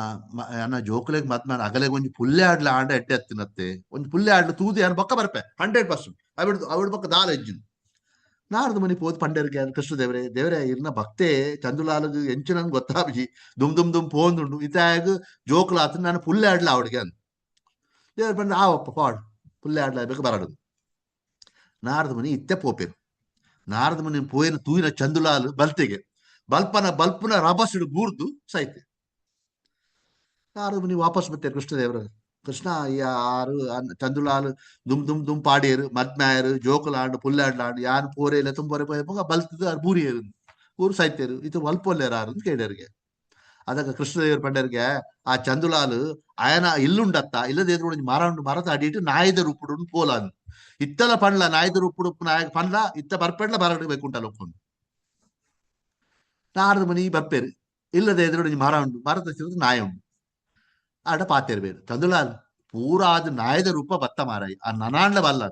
Speaker 1: ನನ್ನ ಜೋಕುಲೆಗ್ ಮದ್ಮೆ ಅಗಲೆಗ್ ಒಂಜಿ ಪುಲ್ಲೆ ಆಡ್ಲ ಆಂಡ ಎಟ್ಟೆ ಎತ್ತಿನತ್ತೆ ಒಂಜಿ ಪುಲ್ಲೆ ಆಡ್ಲ ತೂದು ಯಾನ್ ಬೊಕ್ಕ ಬರ್ಪೆ 100% ಅವಿಡ್ ಅವಿಡ್ ಬೊಕ್ಕ ದಾಲ ಎಜ್ಜಿನ. ನಾರದ ಮುನಿ ಪೋದು ಪಂಡರಿಗೆ ಕೃಷ್ಣ ದೇವರೇ ದೇವರೇ ಇರ್ನ ಭಕ್ತೆ ಚಂದುಲಾಲ್ಗ್ ಎಂಚಿನಂಗ್ ಗೊತ್ತಾಬಿ ದುಮ್ ದುಮ್ ದುಮ್ ಪೋಂದುಂಡು ಇತ್ತಾಗ ಜೋಕುಲಾತ ನಾನು ಪುಲ್ಲೆ ಆಡ್ಲ ಅವಡಿಗೆ ಅಂದ್. ದೇವ್ರ ಪಂಡ ಆ ಒಪ್ಪ ಪಾಡು ಪುಲ್ಲೆ ಆಡ್ಲ ಬೇಕು ಬರಡು. ನಾರದ ಮುನಿ ಇತ್ತೆ ಪೋಪೇರು. ನಾರದ ಮುನಿ ಪೋಯಿನ ತೂಯಿನ ಚಂದುಲಾಲ್ ಬಲ್ತೆಗೆ ಬಲ್ಪನ ಬಲ್ಪನ ರಭಸಿಡು ಬೂರ್ದು ಸೈತೆ. ನಾರದ ಮುನಿ ವಾಪಸ್ ಬತ್ತೇರು ಕೃಷ್ಣದೇವರು. ಕೃಷ್ಣ ಯಾರು ಚಂದುಲಾಲ್ ದುಮ್ ದುಮ್ ದುಮ್ ಪಾಡಿಯರು ಮದ್ಮ್ಯಾಯರು ಜೋಕುಲಾಂಡು ಪುಲ್ಲಾಡ್ಲಾಂಡು ಯಾನ್ ಪೋರೆ ಇಲ್ಲ ತುಂಬೋರೆ ಪೋಯ ಬಲ್ತದ ಆರ್ ಬೂರಿಯರು ಊರು ಸೈತೇರು ಇದು ವಲ್ಪೊಲ್ಲೇರು ಆರು ಅಂತ ಕೇಳ್ಯಾರಿಗೆ. ಅದಕ್ಕೆ ಕೃಷ್ಣದೇವರು ಪಂಡರಿಗೆ ಆ ಚಂದುಲಾಲ್ ಆಯನ ಇಲ್ಲುಂಡತ್ತ ಇಲ್ಲದ ಎದುರು ಒಂಜಿ ಮರ ಉಂಡು ಮರತ ಅಡಿಟ್ಟು ನಾಯಿದ ರೂಪುಡು ಪೋಲಾನ್ ಇತ್ತಲ ಪಂಡ್ಲ ನಾಯಿದ ರೂಪುಡು ನಾಯಕ ಪಂಡ್ಲ ಇತ್ತ ಬರ್ಪೆಡ್ಲ ಬರಡು ಬೇಕುಂಟಲ್ಲ ಒಪ್ಪುಂಡು. ನಾರದ ಮುನಿ ಬರ್ಪೇರು ಇಲ್ಲದ ಎದುರು ಒಂಜಿ ಮರ ಉಂಡು ಮರದ ಚಿರದ ನಾಯಿ ಉಂಡು ಆಡ ಪಾತೇರು ಬೇರು. ಚಂದುಲಾಲ್ ಪೂರ ಅದು ನಾಯದ ರೂಪ ಬತ್ತ ಮಾರಾಯಿ ಆ ನನಾಂಡ್ಲ ಬಲ್ಲ.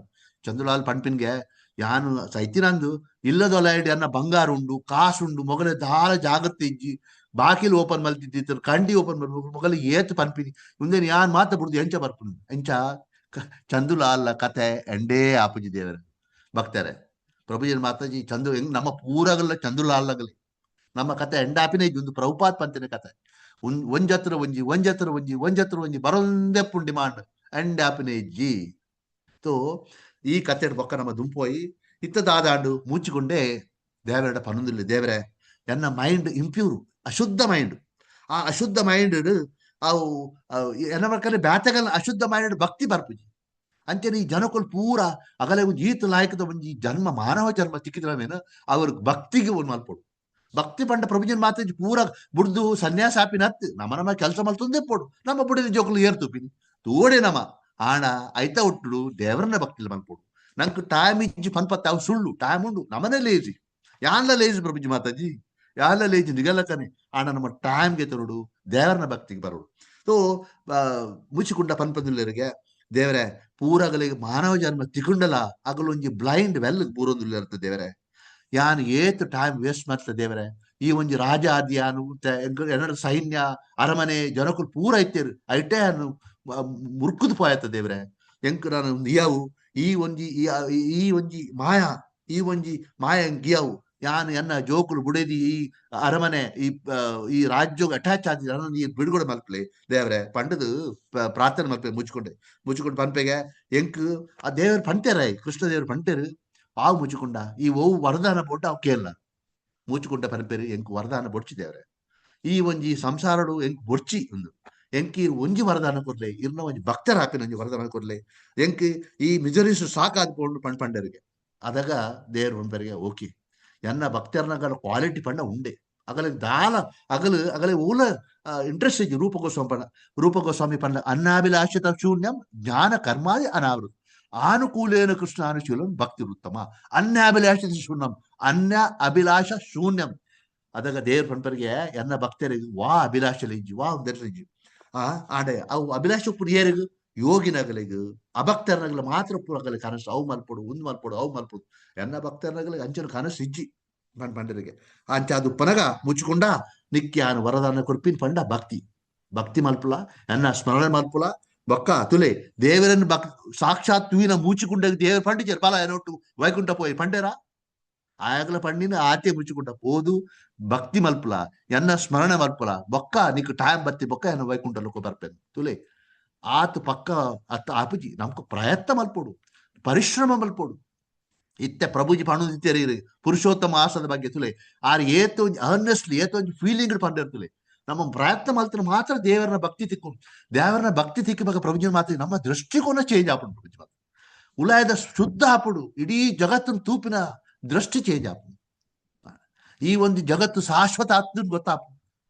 Speaker 1: ಚಂದುಲಾಲ್ ಪಂಪಿನ್ಗೆ ಯಾನು ಸೈತಿನಂದು ಇಲ್ಲದೊಲ ಅನ್ನ ಬಂಗಾರ ಉಂಡು ಕಾಸುಂಡು ಮೊಗಲ ದಾಲ ಜಾಗ್ರತೆ ಇಜ್ಜಿ ಬಾಕಿಲ್ ಓಪನ್ ಮಲ್ತಿದ್ದಿತ್ತು ಕಂಡಿ ಓಪನ್ ಮೊಗಲ ಏತ್ ಪನ್ಪಿನಿ ಮುಂದೆ ಯಾನ್ ಮಾತ ಬುಡ್ದು ಎಂಚ ಬರ್ಪುನು ಎಂಚ ಚಂದುಲಾಲ್ ಕತೆ ಎಂಡೇ ಆಪುಜಿ ದೇವರ ಭಕ್ತರೆ. ಪ್ರಭುಜನ್ ಮಾತಾಜಿ ಚಂದು ಹೆಂಗ್ ನಮ್ಮ ಪೂರಗಲ್ಲ ಚಂದುಲಾಲ್ಗಲಿ ನಮ್ಮ ಕತೆ ಎಂಡಾಪಿನೇ ಒಂದು ಪ್ರಭುಪಾತ್ ಪಂತಿನ ಕತೆ ಒಂಜತ್ರ ಒಂಜಿ ಒಂಜತ್ರ ಒಂಜಿ ಒಂಜತ್ರ ಒಂಜಿ ಬರೊಂದೇ ಪುಂಡಿ ಮಾಂಡ್ ಎಂಡಾಪಿನೇ ಇಜ್ಜಿ. ತೋ ಈ ಕತೆ ಬೊಕ್ಕ ನಮ್ಮ ದುಂಪೋಯಿ ಇತ್ತ ದಾದಾಂಡು ಮೂಚಿಕೊಂಡೇ ದೇವರಡ ಪನೊಂದಿಲ್ಲ. ದೇವರೇ ಎನ್ನ ಮೈಂಡ್ ಇಂಪ್ಯೂರ್ ಅಶುದ್ಧ ಮೈಂಡ್ ಆ ಅಶುದ್ಧ ಮೈಂಡ್ ಅವು ಎನ್ನ ಮಕ್ಕಳ ಬ್ಯಾತೆಗಲ್ಲ ಅಶುದ್ಧ ಮೈಂಡ್ ಭಕ್ತಿ ಬರ್ಪುಜಿ. ಅಂಚನೆ ಈ ಜನಕುಲು ಪೂರ ಅಗಲೆ ಒಂಜಿ ಈತ ಲಾಯಕದ ಒಂಜಿ ಜನ್ಮ ಮಾನವ ಜನ್ಮ ತಿಕ್ಕಿದ್ರಮೇನ ಅವ್ರ ಭಕ್ತಿಗೆ ಒಂದು ಮಲ್ಪೊಡು. ಭಕ್ತಿ ಪಂಡ ಪ್ರಭುಜನ್ ಮಾತಾಜಿ ಪೂರ ಬುಡ್ದು ಸನ್ಯಾಸ ಆಪಿನತ್ ನಮ್ಮ ನಮ್ಮ ಕೆಲಸ ಮಲ್ತೊಂದೇ ಪೋಡು ನಮ್ಮ ಬುಡಿದ ಜೋಕುಲು ಏರ್ತುಪಿನಿ ತೋಡೆ ನಮ ಆಣ ಐತ ಹುಟ್ಟುಡು ದೇವರನ್ನ ಭಕ್ತಿಲ ಮಲ್ಪೊಡು. ನಂಗೆ ಟೈಮ್ ಇಜ್ಜಿ ಪನ್ಪತ್ತ ಅವು ಸುಳ್ಳು ಟೈಮ್ ಉಂಡು ನಮನೆ ಲೇಜಿ ಯಾನ್ಲ ಲೇಜಿ ಪ್ರಭುಜಿ ಮಾತಾಜಿ ಯಾನ್ಲ ಲೇಜಿ ನಿಗಲಕನೆ ಆಣ ನಮ್ಮ ಟೈಮ್ಗೆ ತರುಡು ದೇವರನ್ನ ಭಕ್ತಿಗೆ ಬರೋಡು. ಸೊ ಮುಚ್ಚಿಕೊಂಡ ಪನ್ಪದುಲ್ಲರಿಗೆ ದೇವರೇ ಪೂರಗಲಿಗೆ ಮಾನವ ಜನ್ಮ ತಿಕೊಂಡಲ ಅಗಲೊಂಜಿ ಬ್ಲೈಂಡ್ ವೆಲ್ ಪೂರೊಂದುಲ್ಲ ದೇವರೇ ಯಾನ್ ಏತ್ ಟೈಮ್ ವೇಸ್ಟ್ ಮಾಡ್ತ ದೇವರೇ ಈ ಒಂಜಿ ರಾಜ ಆದಿ ಯಾನು ಎನ್ನಡ ಸೈನ್ಯ ಅರಮನೆ ಜನಕುಲು ಪೂರ ಐತೇರು ಐಟೇ ಯಾನು ಮುರ್ಕುದು ಪೋಯತ್ತ ದೇವರೇ ಎಂಕ್ ನಾನು ಇಯಾವು ಈ ಒಂಜಿ ಈ ಒಂಜಿ ಮಾಯಾ ಈ ಒಂಜಿ ಮಾಯ ಗಿಯಾವು ಯಾನು ಎನ್ನ ಜೋಕುಲು ಬುಡೇದಿ ಈ ಅರಮನೆ ಈ ಈ ರಾಜ್ಯೋಗ ಅಟ್ಯಾಚ್ ಆದಿ ನನ್ನ ಈ ಬಿಡುಗಡೆ ಮಲ್ಪಲೆ ದೇವರೇ ಪಂಡದು ಪ್ರಾರ್ಥನೆ ಮಲ್ಪಲೆ ಮುಚ್ಕೊಂಡೆ ಮುಚ್ಕೊಂಡು ಪನ್ಪೆಗೆ ಎಂಕ್ ಆ ದೇವರು ಪಂಟೇರ ಕೃಷ್ಣ ದೇವರು ಪಂಟೇರು ಆವು ಮುಚ್ಚಿಕೊಂಡ ಈ ಓವು ವರದಾನ ಬೋಟ ಅವು ಕೇಳಲ್ಲ ಮುಚ್ಚಿಕೊಂಡ ಪನ್ಪೇರು ಎಂಕ್ ವರದಾನ ಬೊಡ್ಚಿ ದೇವ್ರೆ ಈ ಒಂಜಿ ಸಂಸಾರಡು ಎಂಕ್ ಬೊಡ್ಚಿ ಒಂದು ಎಂಕ್ ಒಂಜಿ ವರದಾನ ಕೊರ್ಲೆ ಇರ್ನ ಒಂಜಿ ಭಕ್ತರ ಹಾಕಿನ ಒಂಜಿ ವರದಾನ ಕೊರ್ಲೆ ಎಂಕ್ ಈ ಮಿಜರೀಸ್ ಸಾಕಾದ್ ಪೋಂಡು ಪಂಡ್ ಪಂಡರಿಗೆ. ಅದಗ ದೇವರು ಪನ್ಪೆರ್ಗೆ ಓಕೆ ಎನ್ನ ಭಕ್ತರ್ನಗಲ ಕ್ವಾಲಿಟಿ ಪಂಡ ಉಂಡೆ ಅಗಲ ದಾಲ ಅಗಲು ಅಗಲೆ ಓಲ ಇಂಟ್ರೆಸ್ಟ್ ಇಜ್ಜಿ. ರೂಪ ಗೋಸ್ವಾಮಿ ಪಂಡ, ರೂಪ ಗೋಸ್ವಾಮಿ ಪಂಡ ಅನ್ನಾಭಿಲಾಷಿತ ಶೂನ್ಯಂ ಜ್ಞಾನ ಕರ್ಮಾದಿ ಅನಾವೃತ ಆನುಕೂಲೇನ ಕೃಷ್ಣ ಅನುಶೀಲಂ ಭಕ್ತಿ ಉತ್ತಮ. ಅನ್ಯಾಭಿಲಾಷಿತ ಶೂನ್ಯಂ, ಅನ್ಯ ಅಭಿಲಾಷ ಶೂನ್ಯಂ. ಅದಗ ದೇವ್ರ ಪನ್ಪರಿಗೆ ಎನ್ನ ಭಕ್ತರಿಗೆ ವಾ ಅಭಿಲಾಷ ಇಜ್ಜಿ, ವಾ ಒಂದೆರಡು ಇಜ್ಜಿ. ಆ ಆಂಡ ಅವು ಅಭಿಲಾಷ ಉಪ್ಪುನು ಏರಿಗ್? ಯೋಗಿನಗಲಿಗ್, ಅಭಕ್ತರ್ನಗಲ ಮಾತ್ರ ಉಪ್ಪುನಗಲಿ ಕನಸು. ಅವು ಮಲ್ಪೊಡು, ಉಂದು ಮಲ್ಪೊಡು, ಅವು ಮಲ್ಪೊಡು. ಎನ್ನ ಭಕ್ತರ್ನಗಲಿಗೆ ಅಂಚಿನ ಕನಸು ಇಜ್ಜಿ ಪಂಡ್ ಪಂಡರಿಗೆ. ಅಂಚ ಅದು ಪನಗ ಮುಚ್ಚಿಕೊಂಡ ನಿಕ್ಯಾನು ವರದಾನ ಕೊರ್ಪಿನ್ ಪಂಡ ಭಕ್ತಿ. ಭಕ್ತಿ ಮಲ್ಪುಲ, ಎನ್ನ ಸ್ಮರಣೆ ಮಲ್ಪುಲ. ಬೊಕ್ಕ ತುಲೆ ದೇವರನ್ನು ಬಕ್ ಸಾಕ್ಷಾತ್ ತೂಯಿನ ಮೂಚಿಕೊಂಡ ದೇವರು ಪಂಡಿಚರ್ ಬಲ ಏನೊಟ್ಟು ವೈಕುಂಠ ಪೋಯಿ ಪಂಡೇರ ಆಯಾಗಲ ಪಂಡಿನ ಆತೆ ಮುಚ್ಚಿಕೊಂಡ ಪೋದು ಭಕ್ತಿ ಮಲ್ಪುಲ, ಎನ್ನ ಸ್ಮರಣೆ ಮಲ್ಪುಲ. ಬೊಕ್ಕ ನಿಕ್ ಟೈಮ್ ಬತ್ತಿ ಬೊಕ್ಕ ಎನ್ನ ವೈಕುಂಠ ಲೋಕ ಬರ್ಪೇನು. ತುಲೆ ಆತ ಪಕ್ಕ ಅತ್ತ ಆಪುಜಿ. ನಮ್ಕ ಪ್ರಯತ್ನ ಮಲ್ಪೊಡು, ಪರಿಶ್ರಮ ಮಲ್ಪೊಡು. ಇತ್ತೆ ಪ್ರಭುಜಿ ಪಣುದಿತ್ತೇರಿ ಪುರುಷೋತ್ತಮ ಆಸದ ಬಗ್ಗೆ. ತುಲೆ ಆರ್ ಏತೊಂಜಿ ಅರ್ನೆಸ್ಟ್ಲಿ ಏತೊಂಜಿ ಫೀಲಿಂಗ್ ಪಂಡಿರ್ತುಲೆ. ನಮ್ಮ ಪ್ರಯತ್ನ ಮಲ್ತಿನ ಮಾತ್ರ ದೇವರನ ಭಕ್ತಿ ತಿಕ್ಕು. ದೇವರನ ಭಕ್ತಿ ತಿಕ್ಕಿ ಪ್ರಭುಜಿ ಮಾತ್ರ ನಮ್ಮ ದೃಷ್ಟಿಕೋನ ಚೇಂಜ್ ಆಪುಂಡು. ಪ್ರಭುಜಿ ಮಾತ್ರ ಉಲಾಯದ ಶುದ್ಧ ಆಪುಡು. ಇಡೀ ಜಗತ್ತನ್ನು ತೂಪಿನ ದೃಷ್ಟಿ ಚೇಂಜ್ ಆಪುಂಡು. ಈ ಒಂದು ಜಗತ್ತು ಶಾಶ್ವತ ಆತ್ಮ ಗೊತ್ತಾಪು.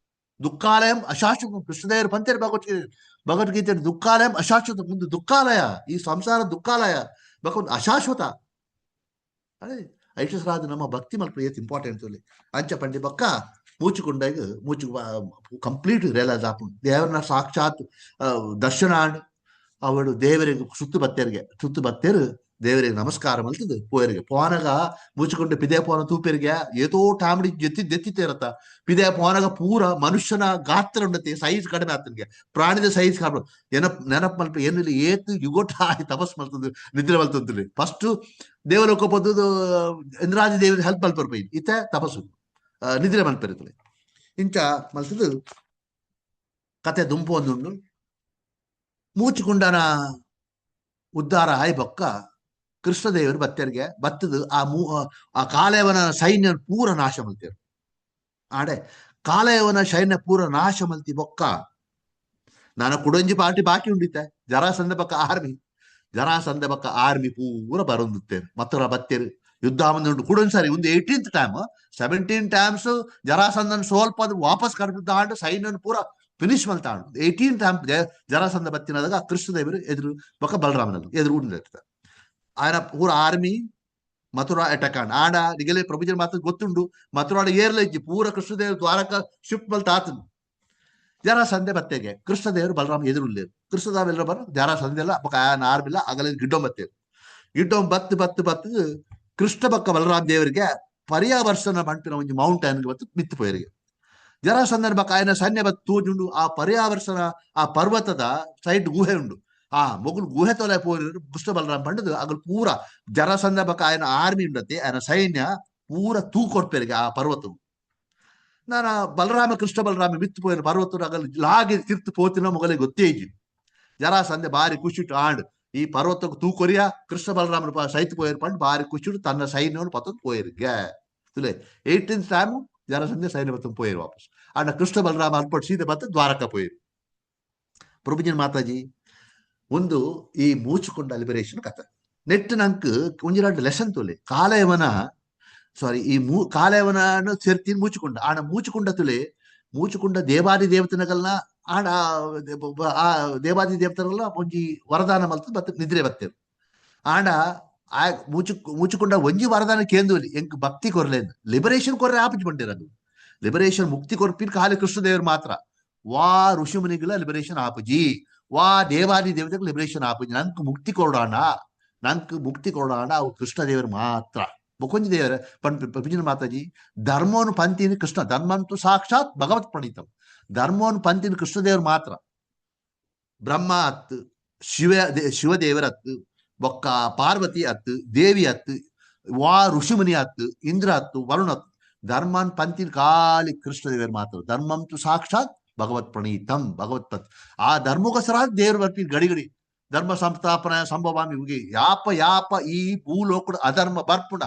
Speaker 1: ದುಃಖಾಲಯಂ ಅಶಾಶ್ವತ. ಕೃಷ್ಣದೇವರು ಪಂತೇರು ಭಗವದ್ಗೀತೆ, ಭಗವದ್ಗೀತೆ ದುಃಖಾಲಯಂ ಅಶಾಶ್ವತ. ಮುಂದೆ ದುಃಖಾಲಯ, ಈ ಸಂಸಾರ ದುಃಖಾಲಯ ಭಗವಂತ ಅಶಾಶ್ವತ. ಅದೇ ಐಶ್ವರಾಜ ನಮ್ಮ ಭಕ್ತಿ ಮಲ್ಪ ಏತ್ ಇಂಪಾರ್ಟೆಂಟ್ ಅಂಚ ಪಂಡಿ ಬಕ್ಕ ಮೂಚಿಕೊಂಡಾಗ ಮೂಚು ಕಂಪ್ಲೀಟ್ ರಿಯಲೈಸ್ ಆಪುಂಡು. ದೇವರನ್ನ ಸಾಕ್ಷಾತ್ ದರ್ಶನ ಅವಳು ದೇವರಿಗೆ ಸುತ್ತು ಬತ್ತೇರಿಗೆ, ಸುತ್ತು ಬತ್ತೇರು ದೇವರಿಗೆ ನಮಸ್ಕಾರ ಮಲ್ತದು ಪೋಯರಿಗೆ. ಪೋನಗ ಮುಚ್ಚಿಕೊಂಡು ಪಿದೆ ಪೋನ ತೂಪೆರಿಗೆ ಏತೋ ಟಾಮಿಡಿ ಜೆತ್ತಿ ದೆತ್ತಿತ್ತೇರತ್ತ. ಪಿದೆ ಪೋನಗ ಪೂರ ಮನುಷ್ಯನ ಗಾತ್ರ ಉಂಡತೆ, ಸೈಜ್ ಕಡಿಮೆ ಆತನಿಗೆ, ಪ್ರಾಣಿದ ಸೈಜ್ ಕಡಿಮೆ. ನೆನಪ್ ನೆನಪ್ ಮಲ್ಪ ಏನಿಲ್ಲ, ಏತು ಯುಗೋಟ ಆಯಿ ತಪಸ್ ಮಲ್ತದ್ದು ನಿದ್ರೆ ಮಲ್ತಂತಲ್ಲಿ. ಫಸ್ಟ್ ದೇವಲೋಕ ಪೊದ್ದು ಇಂದ್ರಾಜಿ ದೇವರ ಹೆಲ್ಪ್ ಮಲ್ಪರ್ ಪೈ ಇತ್ತ ತಪಸ್ಸು ನಿದ್ರೆ ಮಲ್ಪೆರ್ತದೆ. ಇಂಚ ಮಲ್ತದು ಕತೆ ದುಂಪು ಒಂದುಂಡು. ಮೂಚಿಕೊಂಡನ ಉದ್ಧಾರ ಆಯ್ ಬೊಕ್ಕ ಕೃಷ್ಣದೇವರು ಬತ್ತೆರ್ಗೆ ಬತ್ತದು ಆ ಕಾಲಯವನ ಸೈನ್ಯ ಪೂರ ನಾಶ ಮಲ್ತೇರು. ಆಡೆ ಕಾಲಯವನ ಸೈನ್ಯ ಪೂರ ನಾಶ ಮಲ್ತಿ ಬೊಕ್ಕ ನಾನು ಕುಡೊಂಜಿ ಪಾರ್ಟಿ ಬಾಕಿ ಉಂಡಿತ್ತೆ, ಜರಾಸಂಧ ಬೊಕ್ಕ ಆರ್ಮಿ. ಜರಾಸಂಧ ಬೊಕ್ಕ ಆರ್ಮಿ ಪೂರ ಬರೊಂದುತ್ತೇರು ಮತ್ತೊರ ಬತ್ತೇರು ಯುದ್ಧ ಉಂಟು ಕುಡೊಂಜಿ ಸಾರಿ. ಒಂದು 18th time, 17 times ಜರಾಸಂಧನ್ ಸ್ವಲ್ಪ ವಾಪಸ್ ಕಡ್ಬಿದ್ದ ಸೈನ್ಯನ ಪೂರ ಫಿನಿಶ್ ಮಲ್ತಾಂಡು. 18 ಟೈಮ್ ಜರಾಸಂಧ ಬತ್ತಿನದಾಗ ಕೃಷ್ಣದೇವರು ಎದುರು ಬೊಕ್ಕ ಬಲರಾಮನಲ್ಲಿ ಎದುರು ಉಂಡಿರ್ತಾರೆ. ఆయన ಪೂರ ಆರ್ಮಿ ಮಥುರಾ ಅಟ್ಯಾಕ್ ಆಂಡ ನಿಗಲೇ ಪ್ರಭುಜನ ಮಾತ್ರ ಗೊತ್ತುಂಡು ಮಥುರಾಡ ಏರ್ಲೆಜ್ಜಿ ಪೂರ ಕೃಷ್ಣದೇವರು ದ್ವಾರಕ ಶಿಫ್ಟ್ ಮಲ್ತ ಆತನು. ಜರಾಸಂಧೆ ಬತ್ತೆಗೆ ಕೃಷ್ಣದೇವರು ಬಲರಾಮ ಎದುರುಲ್ಲೇರು. ಕೃಷ್ಣದೇವ ಎಲ್ಲರೂ ಬರ ಜರಾಸಂಧೆ ಎಲ್ಲ ಬೊಕ್ಕ ಆಯನ ಆರ್ಮಿಲ್ಲ ಅಗಲ ಗಿಡ್ಡೊಂ ಬತ್ತೇರು. ಗಿಡ್ಡೊಂ ಬತ್ತು ಬತ್ತು ಬತ್ತು ಕೃಷ್ಣ ಬೊಕ್ಕ ಬಲರಾಮ ದೇವರಿಗೆ ಪರ್ಯಾವರ್ಷನ ಪನ್ಪಿನ ಒಂಜಿ ಮೌಂಟೇನ್ ಬತ್ತು ಮಿತ್ತು ಪೋಯರಿಗೆ. ಜರಾಸಂಧನ ಬೊಕ್ಕ ಆಯನ ಸೈನ್ಯ ಬತ್ತು ತೋಜುಂಡು ಆ ಪರ್ಯಾವರ್ಷನ ಆ ಪರ್ವತದ ಸೈಡ್ ಗುಹೆ ಉಂಡು. ಆ ಮೊಗುಲು ಗುಹೆ ತೊಲೆ ಪೋರಿ ಕೃಷ್ಣ ಬಲರಾಮ ಪಂಡದು ಅಗಲು ಪೂರ ಜರಾಸಂಧ ಬೊಕ್ಕ ಆಯನ ಆರ್ಮಿ ಉಂಡತೆ ಆಯನ ಸೈನ್ಯ ಪೂರ ತೂ ಕೊಡ್ಪೇರಿಗೆ ಆ ಪರ್ವತ. ನಾನ ಬಲರಾಮ ಕೃಷ್ಣ ಬಲರಾಮ ಮಿತ್ತು ಪೋಯಿನ ಪರ್ವತ ಅಗಲು ಲಾಗಿ ತಿರ್ತು ಪೋತಿನ ಮೊಗಲಿಗೆ ಗೊತ್ತೇ ಇಜ್ಜಿ. ಜರಾಸಂಧೆ ಬಾರಿ ಖುಷಿಟ್ಟು ಆಂಡ್ ಈ ಪರ್ವತಕ್ಕೆ ತೂ ಕೊರಿಯ ಕೃಷ್ಣ ಬಲರಾಮನ ಸೈತ್ ಪೋಯರ್ ಪಂಡ್ ಬಾರಿ ಖುಷಿಟ್ಟು ತನ್ನ ಸೈನ್ಯವನ್ನು ಪತ್ತೊಂದು ಪೋಯರಿಗೆ. ತುಲೆ 18th time Jarasandha ಸೈನ್ಯ ಪತ್ತೊಂದು ಪೋಯರು ವಾಪಸ್. ಆಂಡ ಕೃಷ್ಣ ಬಲರಾಮ ಅಲ್ಪಟ್ಟು ಸೀದೆ ಬತ್ತ ದ್ವಾರಕ ಪೋಯರು. ಪ್ರಭುಜನ್ ಮಾತಾಜಿ ಒಂದು ಈ ಮೂಚಿಕೊಂಡ ಲಿಬರೇಷನ್ ಕಥೆ ನೆಟ್ ನಂಕ್ ಒಂಜಿ ರಡ್ಡ್ ಲೆಸನ್ ತುಲೆ. ಕಾಲಯವನ ಸಾರಿ ಈ ಮೂ ಕಾಲಯವನ ಸೇರ್ತೀನಿ ಮೂಚಿಕೊಂಡ ಆಣ ಮೂಚಿಕೊಂಡ ತುಲೆ ಮೂಚಿಕೊಂಡ ದೇವಾದಿ ದೇವತನಗಲ್ನ ಆಣ ಆ ದೇವಾದಿ ದೇವತನಗಲ್ನ ಒಂಜಿ ವರದಾನ ಮಲ್ತು ಬತ್ತ ನಿದ್ರೆ ಬತ್ತೇರು. ಆಂಡ ಆ ಮೂಚಿಕೊಂಡ ಒಂಜಿ ವರದಾನ ಕೇಂದ್ರಲಿ ಎಂಕ್ ಭಕ್ತಿ ಕೊರ್ಲೇನ್ ಲಿಬರೇಷನ್ ಕೊರ್ರೆ ಆಪುಜಿ ಬಂಡಿರದು. ಲಿಬರೇಷನ್ ಮುಕ್ತಿ ಕೊರ್ಪಿನ್ ಖಾಲಿ ಕೃಷ್ಣದೇವರು ಮಾತ್ರ. ವಾ ಋಷಿಮುನಿಗಳ ಲಿಬರೇಷನ್ ಆಪುಜಿ, ವಾ ದೇವಾದಿ ದೇವತೆಗಳು ಲಿಬರೇಷನ್ ಆಪುಜಿ. ನಂಕ್ ಮುಕ್ತಿ ಕೊಡೋಣ, ನಂಕ್ ಮುಕ್ತಿ ಕೊಡೋಣ ಅವು ಕೃಷ್ಣದೇವರು ಮಾತ್ರ. ಬೊಕೊಂಜಿ ದೇವರ ಪಂಪಿನ ಮಾತಾಜಿ ಧರ್ಮವನ್ನು ಪಂತಿನ ಕೃಷ್ಣ ಧರ್ಮಂತು ಸಾಕ್ಷಾತ್ ಭಗವತ್ ಪ್ರಣೀತಂ. ಧರ್ಮವನ್ನು ಪಂತಿನ ಕೃಷ್ಣದೇವರು ಮಾತ್ರ. ಬ್ರಹ್ಮ ಅತ್ತು, ಶಿವ ಶಿವದೇವರತ್ತು, ಬೊಕ್ಕ ಪಾರ್ವತಿ ಅತ್ತು, ದೇವಿ ಅತ್ತು, ವಾ ಋಷಿಮುನಿ ಅತ್ತು, ಇಂದ್ರ ಅತ್ತು, ವರುಣ ಅತ್ತು. ಧರ್ಮನ್ ಪಂತಿನ ಖಾಲಿ ಕೃಷ್ಣದೇವರು ಮಾತ್ರ. ಧರ್ಮಂತು ಸಾಕ್ಷಾತ್ ಭಗವತ್ ಪ್ರಣೀತಂ ಭಗವತ್ ಪತ್. ಆ ಧರ್ಮಕ್ಕೋಸ್ಕರ ದೇವರು ಬರ್ತೀನಿ ಗಡಿ ಗಡಿ ಧರ್ಮ ಸಂಸ್ಥಾಪನ ಸಂಭವಾಮಿ ಉಗಿ ಯಾಪ ಯಾಪ ಈ ಭೂಲೋಕದ ಅಧರ್ಮ ಬರ್ಪುಣ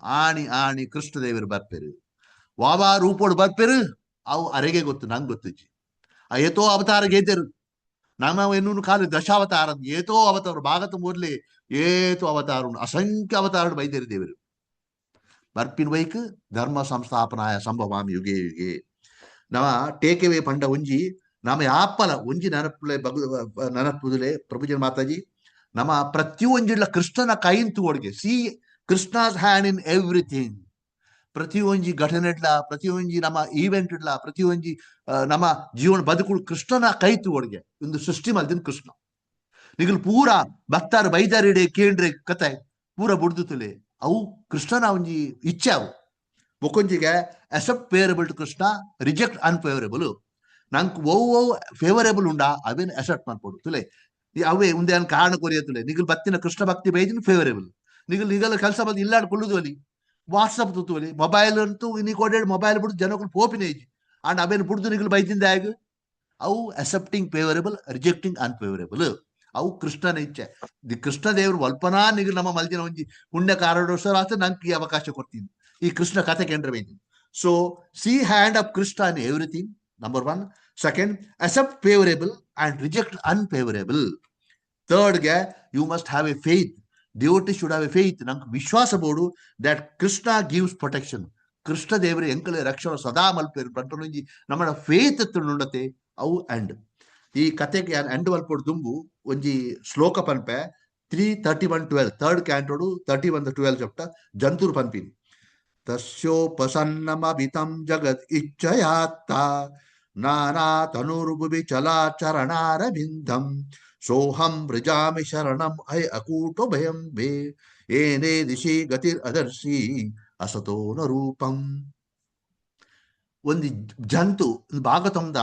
Speaker 1: ಆಣಿ ಆಣಿ ಕೃಷ್ಣದೇವರು ಬರ್ಪೇರು. ವಾವಾ ರೂಪೋಡು ಬರ್ಪೇರು ಅವು ಅರೆಗೆ ಗೊತ್ತು, ನಂಗೆ ಗೊತ್ತಿಜ್ಜಿ. ಆ ಏತೋ ಅವತಾರ ಗೇತರು ನಮ್ಮ ಎನ್ನುನು ಕಾಲು ದಶಾವತಾರ, ಏತೋ ಅವತಾರ ಭಾಗತ ಮೂರ್ಲಿ ಏತೋ ಅವತಾರ, ಅಸಂಖ್ಯ ಅವತಾರ ಬೈದೇರಿ ದೇವರು ಬರ್ಪಿನ ವೈಕ್ ಧರ್ಮ ಸಂಸ್ಥಾಪನಾಯ ಸಂಭವಾಮಿ ಯುಗೆ ಯುಗೆ. ನಮ ಟೇಕ್ ಅವೇ ಪಂಡ ಒಂಜಿ ನಮ ಯಾಪಲ ಒಂಜಿ ನೆನಪುಲೆ ಬಗು ನೆನಪುದುಲೆ ಪ್ರಭುಜನ ಮಾತಾಜಿ. ನಮ್ಮ ಪ್ರತಿಯೊಂಜಿಡ್ಲ ಕೃಷ್ಣನ ಕೈಂತು ಒಡ್ಗೆ, see Krishna's hand in everything. ಪ್ರತಿಯೊಂಜಿ ಘಟನೆ ಇಡ್ಲ, ಪ್ರತಿಯೊಂಜಿ ನಮ್ಮ ಈವೆಂಟ್ ಇಡ್ಲ, ಪ್ರತಿಯೊಂಜಿ ನಮ್ಮ ಜೀವನ ಬದುಕು ಕೃಷ್ಣನ ಕೈತು ಒಡ್ಗೆ. ಒಂದು ಸೃಷ್ಟಿ ಮಲ್ದಿನ ಕೃಷ್ಣ ನಿಗಲ್ ಪೂರ ಭಕ್ತಾರು ಬೈದಾರಿಡೆ ಕೇಂದ್ರ ಕತೆ ಪೂರ ಬುಡ್ದುತ್ತಲೆ ಅವು ಕೃಷ್ಣನ ಒಂಜಿ ಇಚ್ಛೆ. ಅವು ಬೊಕೊಂಜಿಗೆ accept favourable to Krishna, reject unfavourable. ನಂಗೆ ಒವ್ ಒವ್ ಫೇವರೇಬಲ್ ಉಂಡಾ ಅವೇನು ಅಸೆಪ್ಟ್ ಮಾಡ್ಕೊಡು ತುಲೆ. ಅವೇ ಉಂದೆ ಕಾರಣ ಕೊರಿಯತ್ತುಲೆ. ನಿಗಲ್ ಬತ್ತಿನ ಕೃಷ್ಣ ಭಕ್ತಿ ಬೈದಿನ ಫೇವರೇಬಲ್. ನಿಗಲ್ ನಿಗಲ್ ಕೆಲಸ ಬಂದು ಇಲ್ಲಾಡ್ ಕುಳ್ಳುದು ಅಲ್ಲಿ ವಾಟ್ಸಪ್ ತುತ್ತುವಲಿ ಮೊಬೈಲ್ ಅಂತೂ ನೀ ಕೊಡೇಡು ಮೊಬೈಲ್ ಬಿಡ್ದು ಜನಗಳು ಪೋಪಿನ ಇಜ್ಜಿ. ಅಂಡ್ ಅವೇನು ಬುಡ್ದು ನಿಗಲ್ ಬೈದಿಂದ ಆಗ ಅವು ಅಸೆಪ್ಟಿಂಗ್ ಫೇವರೇಬಲ್, ರಿಜೆಕ್ಟಿಂಗ್ ಅನ್ಫೇವರೇಬಲ್. ಅವು ಕೃಷ್ಣನ ಇಚ್ಛೆ. The Krishna ದೇವರು ಅಲ್ಪನಾ ನಿಗಲ್ ನಮ್ಮ ಮಲ್ದಿನ ಒಂಜಿ ಪುಣ್ಯ ಕಾರಣೋತ್ಸವ ಆತ ನಂಗೆ ಈ ಅವಕಾಶ ಕೊಡ್ತೀನಿ ಈ ಕೃಷ್ಣ ಕಥೆ ಕೇಂದ್ರ ಬೈದಿನಿ. So see hand of Krishna in everything, number one. Second, accept favourable and reject unfavourable. ಥರ್ಡ್ಗೆ you must have a faith. Devotee should have a faith. ನಂಗೆ ವಿಶ್ವಾಸ ಬೋಡು that Krishna gives protection. Krishna ದೇವರು ಎಂಕಲೆ ರಕ್ಷಣೆ ಸದಾ ಮಲ್ಪೇರು ಪಂಟನೊಂಜಿ ನಮ್ಮ ಫೇತ್ ಉಂಡತೆ ಅವು. ಅಂಡ್ ಈ ಕತೆಗೆ ಎಂಡ್ ಮಲ್ಪೊಡು ದುಂಬು ಒಂಜಿ ಶ್ಲೋಕ ಪನ್ಪೆ. 3:31:12, ಥರ್ಡ್ ಕ್ಯಾಂಟೋಡು 31 12 ಚಪ್ಟ ಜಂತೂರು ಪನ್ಪಿನಿ. ತಸ್ಯೋಪಸನ್ನಮಭಿತಂ ಜಗತ್ ಇಚ್ಛಯಾತ್ತ ನಾನಾ ತನುರ್ಭುವಿ ಚಲಾಚರಣಾರವಿಂದಂ ಸೋಹಂ ವೃಜಾಮಿ ಶರಣಂ ಅಯ ಅಕೂಟೋ ಭಯಂ ವೇ ಏನೇ ದಿಶಿ ಗತಿರ್ ಅದರ್ಶಿ ಅಸತೋ ನ ರೂಪಂ. ಒಂದು ಜಂತು ಭಾಗತಂದ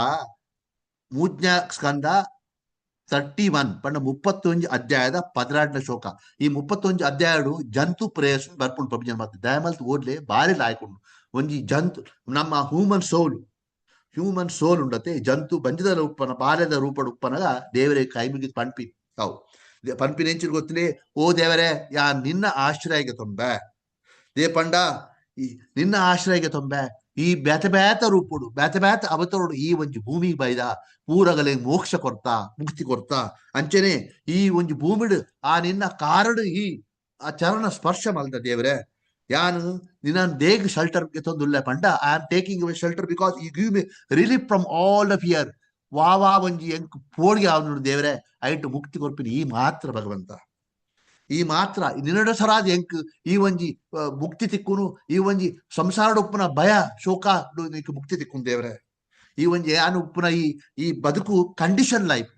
Speaker 1: ಮೂಜ್ಞ ಸ್ಕಂದ 31 ಪಂಡ 31 ಅಧ್ಯಾಯದ 12ನೇ ಶ್ಲೋಕ. ಈ 31 ಅಧ್ಯಾಯಡು ಜಂತು ಪ್ರೇಯರ್ಸ್ ಬರ್ಪುಂಡು. ಪ್ರಭುಜನ ಮಾತು ದಯಮಲ್ತ್ ಓದ್ಲೆ, ಬಾರಿ ಲಾಯ್ಕೊಂಡು. ಒಂಜಿ ಜಂತು ನಮ್ಮ ಹ್ಯೂಮನ್ ಸೋಲ್, ಹ್ಯೂಮನ್ ಸೋಲ್ ಉಂಡತೆ. ಜಂತು ಬಂಜದ ರೂಪನ ಬಾಲ್ಯದ ರೂಪಡ್ ಉಪ್ಪನಗ ದೇವರೇ ಕೈ ಮುಗಿದ್ ಪನ್ಪಿ. ಅವು ಪನ್ಪಿನ ಎಂಚಿನ ಗೊತ್ತಿಲ್ಲ. ಓ ದೇವರೇ, ಯಾ ನಿನ್ನ ಆಶ್ರಯಗೆ ತೊಂಬೆ they ಪಂಡ ಈ ನಿನ್ನ ಆಶ್ರಯಗೆ ತೊಂಬೆ. ಈ ಬೇತೆ ಬೇತ ರೂಪುಡು ಬೇತೆ ಬೇತ ಅವತರುಡು ಈ ಒಂಜಿ ಭೂಮಿ ಬೈದ ಪೂರಗಲೆ ಮೋಕ್ಷ ಕೊರ್ತಾ, ಮುಕ್ತಿ ಕೊರ್ತಾ. ಅಂಚನೆ ಈ ಒಂಜಿ ಭೂಮಿಡು ಆ ನಿನ್ನ ಕಾರಡು ಈ ಆ ಚರಣ ಸ್ಪರ್ಶ ಮಲ್ದ ದೇವರೇ, ಯಾನು ನಿನ್ನ ದೇಗ್ ಶೆಲ್ಟರ್ ತಂದುಲ್ಲ ಪಂಡ I am taking your shelter because you give me relief from all the fear. ವಾ ವಾ ಒಂಜಿ ಎಂಕ್ ಪೋಡಿಗೆ ಅವನು ದೇವರೇ, ಐಟು ಮುಕ್ತಿ ಕೊರ್ಪಿನಿ ಈ ಮಾತ್ರ ಭಗವಂತ, ಈ ಮಾತ್ರ ನಿನ್ನಡ ಸರಾದ ಎಂಕ್ ಈ ಒಂಜಿ ಮುಕ್ತಿ ತಿಕ್ಕುನು. ಈ ಒಂಜಿ ಸಂಸಾರದ ಉಪ್ಪುನ ಭಯ ಶೋಕ ಮುಕ್ತಿ ತಿಕ್ಕುನು ದೇವರೇ. ಈ ಒಂಜಿ ಯಾನು ಉಪ್ಪುನ ಈ ಈ ಬದುಕು ಕಂಡೀಷನ್ ಲೈಫ್.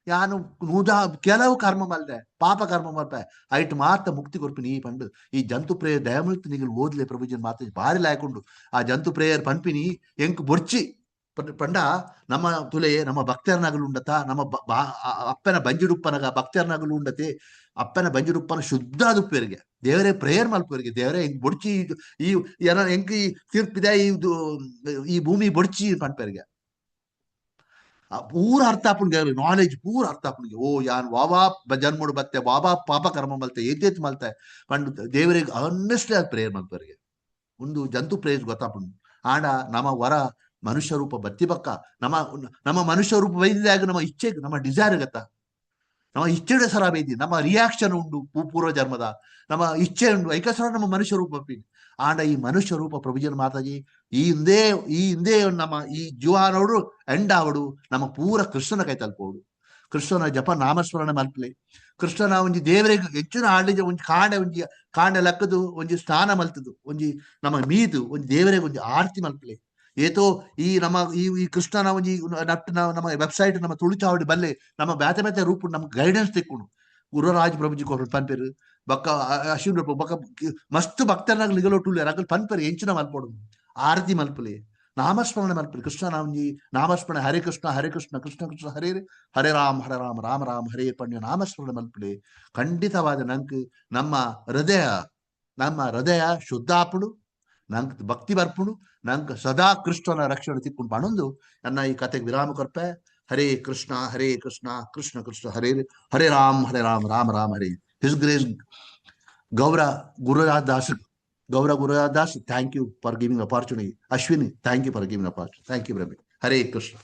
Speaker 1: ಯಾನು ನೂದಾ ಕೆಲವು ಕರ್ಮ ಮಲ್ದೆ ಪಾಪ ಕರ್ಮ ಮಲ್ಪೆ ಐಟ್ ಮಾತ್ರ ಮುಕ್ತಿ ಕೊರ್ಪಿನಿ ಈ ಪಂಡು. ಈ ಜಂತು ಪ್ರೇಯರ್ ದಯಮುಲ್ತು ನಿಗಲ್ ಓದ್ಲೆ ಪ್ರಭುಜನ್ ಮಾತ, ಬಾರಿ ಲಾಯ್ಕೊಂಡು. ಆ ಜಂತು ಪ್ರೇಯರ್ ಪನ್ಪಿನಿ ಎಂಕ್ ಬೊರ್ಚಿ ಪಂಡ ನಮ್ಮ ತುಲೆ ನಮ್ಮ ಭಕ್ತರನಗಲು ಉಂಡತ ನಮ್ಮ ಅಪ್ಪನ ಬಂಜಿಡುಪ್ಪನಗ ಭಕ್ತರನಗಲು ಉಂಡತೆ. ಅಪ್ಪನ ಬಂಜಿಡುಪ್ಪನ ಶುದ್ಧ ದುಪ್ಪೇರಿಗೆ ದೇವರೇ ಪ್ರೇಯರ್ ಮಲ್ಪೇರಿಗೆ ದೇವರೇ ಎಂಕ್ ಬೊಡ್ಚಿ ಈ ಏನ ಎಂಕ್ ಈ ತೀರ್ಪಿದೆ ಈ ಭೂಮಿ ಬೊಡ್ಚಿ ಪನ್ಪೇರಿಗೆ. ಪೂರ ಅರ್ಥ ಆಪುಂಡು, ನಾಲೆಜ್ ಪೂರ ಅರ್ಥ ಆಪುಂಡು. ಓ ಯಾನ್ ವಾವಾ ಜನ್ಮಡು ಬತ್ತೆ, ವಾವಾ ಪಾಪ ಕರ್ಮ ಮಲ್ತೆ, ಏತೇತ್ ಮಲ್ತೆ ಪಂಡು ದೇವರಿಗೆ ಅನ್ನೆಸ್ಟ್ಲಿ ಅದು ಪ್ರೇಯರ್ ಮಲ್ಪರಿಗೆ. ಒಂದು ಜಂತು ಪ್ರೇಯರ್ ಗೊತ್ತಾಪುಂಡು. ಆಂಡ ನಮ್ಮ ವರ ಮನುಷ್ಯ ರೂಪ ಬತ್ತಿ ಬಕ್ಕ ನಮ್ಮ ನಮ್ಮ ಮನುಷ್ಯ ರೂಪ ಬೈದಿದಾಗ ನಮ್ಮ ಇಚ್ಛೆ, ನಮ್ಮ ಡಿಸೈರ್ ಗತ್ತ, ನಮ್ಮ ಇಚ್ಛೆ ಸರ ಬೈದಿ ನಮ್ಮ ರಿಯಾಕ್ಷನ್ ಉಂಡು. ಪೂರ್ವ ಜನ್ಮದ ನಮ್ಮ ಇಚ್ಛೆ ಉಂಡು, ಐಕಸರ ನಮ್ಮ ಮನುಷ್ಯ ರೂಪ. ಆಂಡ ಈ ಮನುಷ್ಯ ರೂಪ ಪ್ರಭುಜನ ಮಾತಾಜಿ ಈ ಹಿಂದೆ ನಮ್ಮ ಈ ಜೀವನೋಡು ಎಂಡ್ ಆವಡು, ನಮ್ಮ ಪೂರ ಕೃಷ್ಣನ ಕೈ ತಲುಪೋಡು. ಕೃಷ್ಣನ ಜಪ ನಾಮಸ್ಮರಣೆ ಮಲ್ಪಲೆ. ಕೃಷ್ಣನ ಒಂಜಿ ದೇವರಿಗೆ ಹೆಚ್ಚಿನ ಆಡ್ಲಿಜ ಒಂಜಿ ಕಾಂಡೆ ಒಂಜಿ ಕಾಂಡೆ ಲಕ್ಕದು ಒಂಜಿ ಸ್ನಾನ ಮಲ್ತದು ಒಂಜಿ ನಮ್ಮ ಮೀದು ಒಂಜಿ ದೇವರಿಗೆ ಒಂಜಿ ಆರತಿ ಮಲ್ಪಲೆ. ಏತೋ ಈ ನಮ್ಮ ಈ ಈ ಕೃಷ್ಣನ ಒಂಜಿ ನಟ್ಟು ನಮ್ಮ ವೆಬ್ಸೈಟ್ ನಮ್ಮ ತುಳುಚಾವಡಿ ಬಲ್ಲೆ. ನಮ್ಮ ಬೇತೆ ಬೇತೆ ರೂಪ ನಮ್ಗೆ ಗೈಡೆನ್ಸ್ ತಿಕ್ಕುಂಡು. ಗುರುರಾಜ್ ಪ್ರಭುಜಿ ಕೊರ್ಪು ಪನ್ಪೇರು ಬಕ್ಕ, ಅಶ್ವಿನ್ ಪ್ರಭು ಬಕ್ಕ ಮಸ್ತ್ ಭಕ್ತರನಾಗ ನಿಗಲೊಟ್ಟುಲ್ಲೆ ರಗಲ್ ಪನ್ಪೇರು ಎಂಚಿನ ಮಲ್ಪೊಡು. ಆರತಿ ಮಲ್ಪಲೆ, ನಾಮಸ್ಮರಣೆ ಮಲ್ಪಲೆ. ಕೃಷ್ಣ ನಾಮಜಿ ನಾಮಸ್ಮರಣೆ, ಹರೇ ಕೃಷ್ಣ ಹರೇ ಕೃಷ್ಣ ಕೃಷ್ಣ ಕೃಷ್ಣ ಹರೇ ಹರೇ, ಹರೇ ರಾಮ ಹರೇ ರಾಮ ರಾಮ ರಾಮ ಹರೇ ಪಣ್ಯ ನಾಮಸ್ಮರಣೆ ಮಲ್ಪಲೆ. ಖಂಡಿತವಾದ ನಂಕ್ ನಮ್ಮ ಹೃದಯ ಶುದ್ಧ ಆಪುಡು, ನಂಕ್ ಭಕ್ತಿ ಬರ್ಪುಡು, ನಂಕ್ ಸದಾ ಕೃಷ್ಣನ ರಕ್ಷಣೆ ತಿಕ್ಕೊಂಡು ಪಣೊಂದು ನನ್ನ ಈ ಕತೆಗೆ ವಿರಾಮ ಕೊರ್ಪೆ. Hare Krishna Hare Krishna Krishna Krishna Hare Hare, Ram Hare Rama Rama Rama Hare. His grace Gaura Gururaj Das, Gaura Gururaj Das, thank you for giving opportunity. Ashwini, thank you for giving opportunity. Thank you Ravi. Hare Krishna.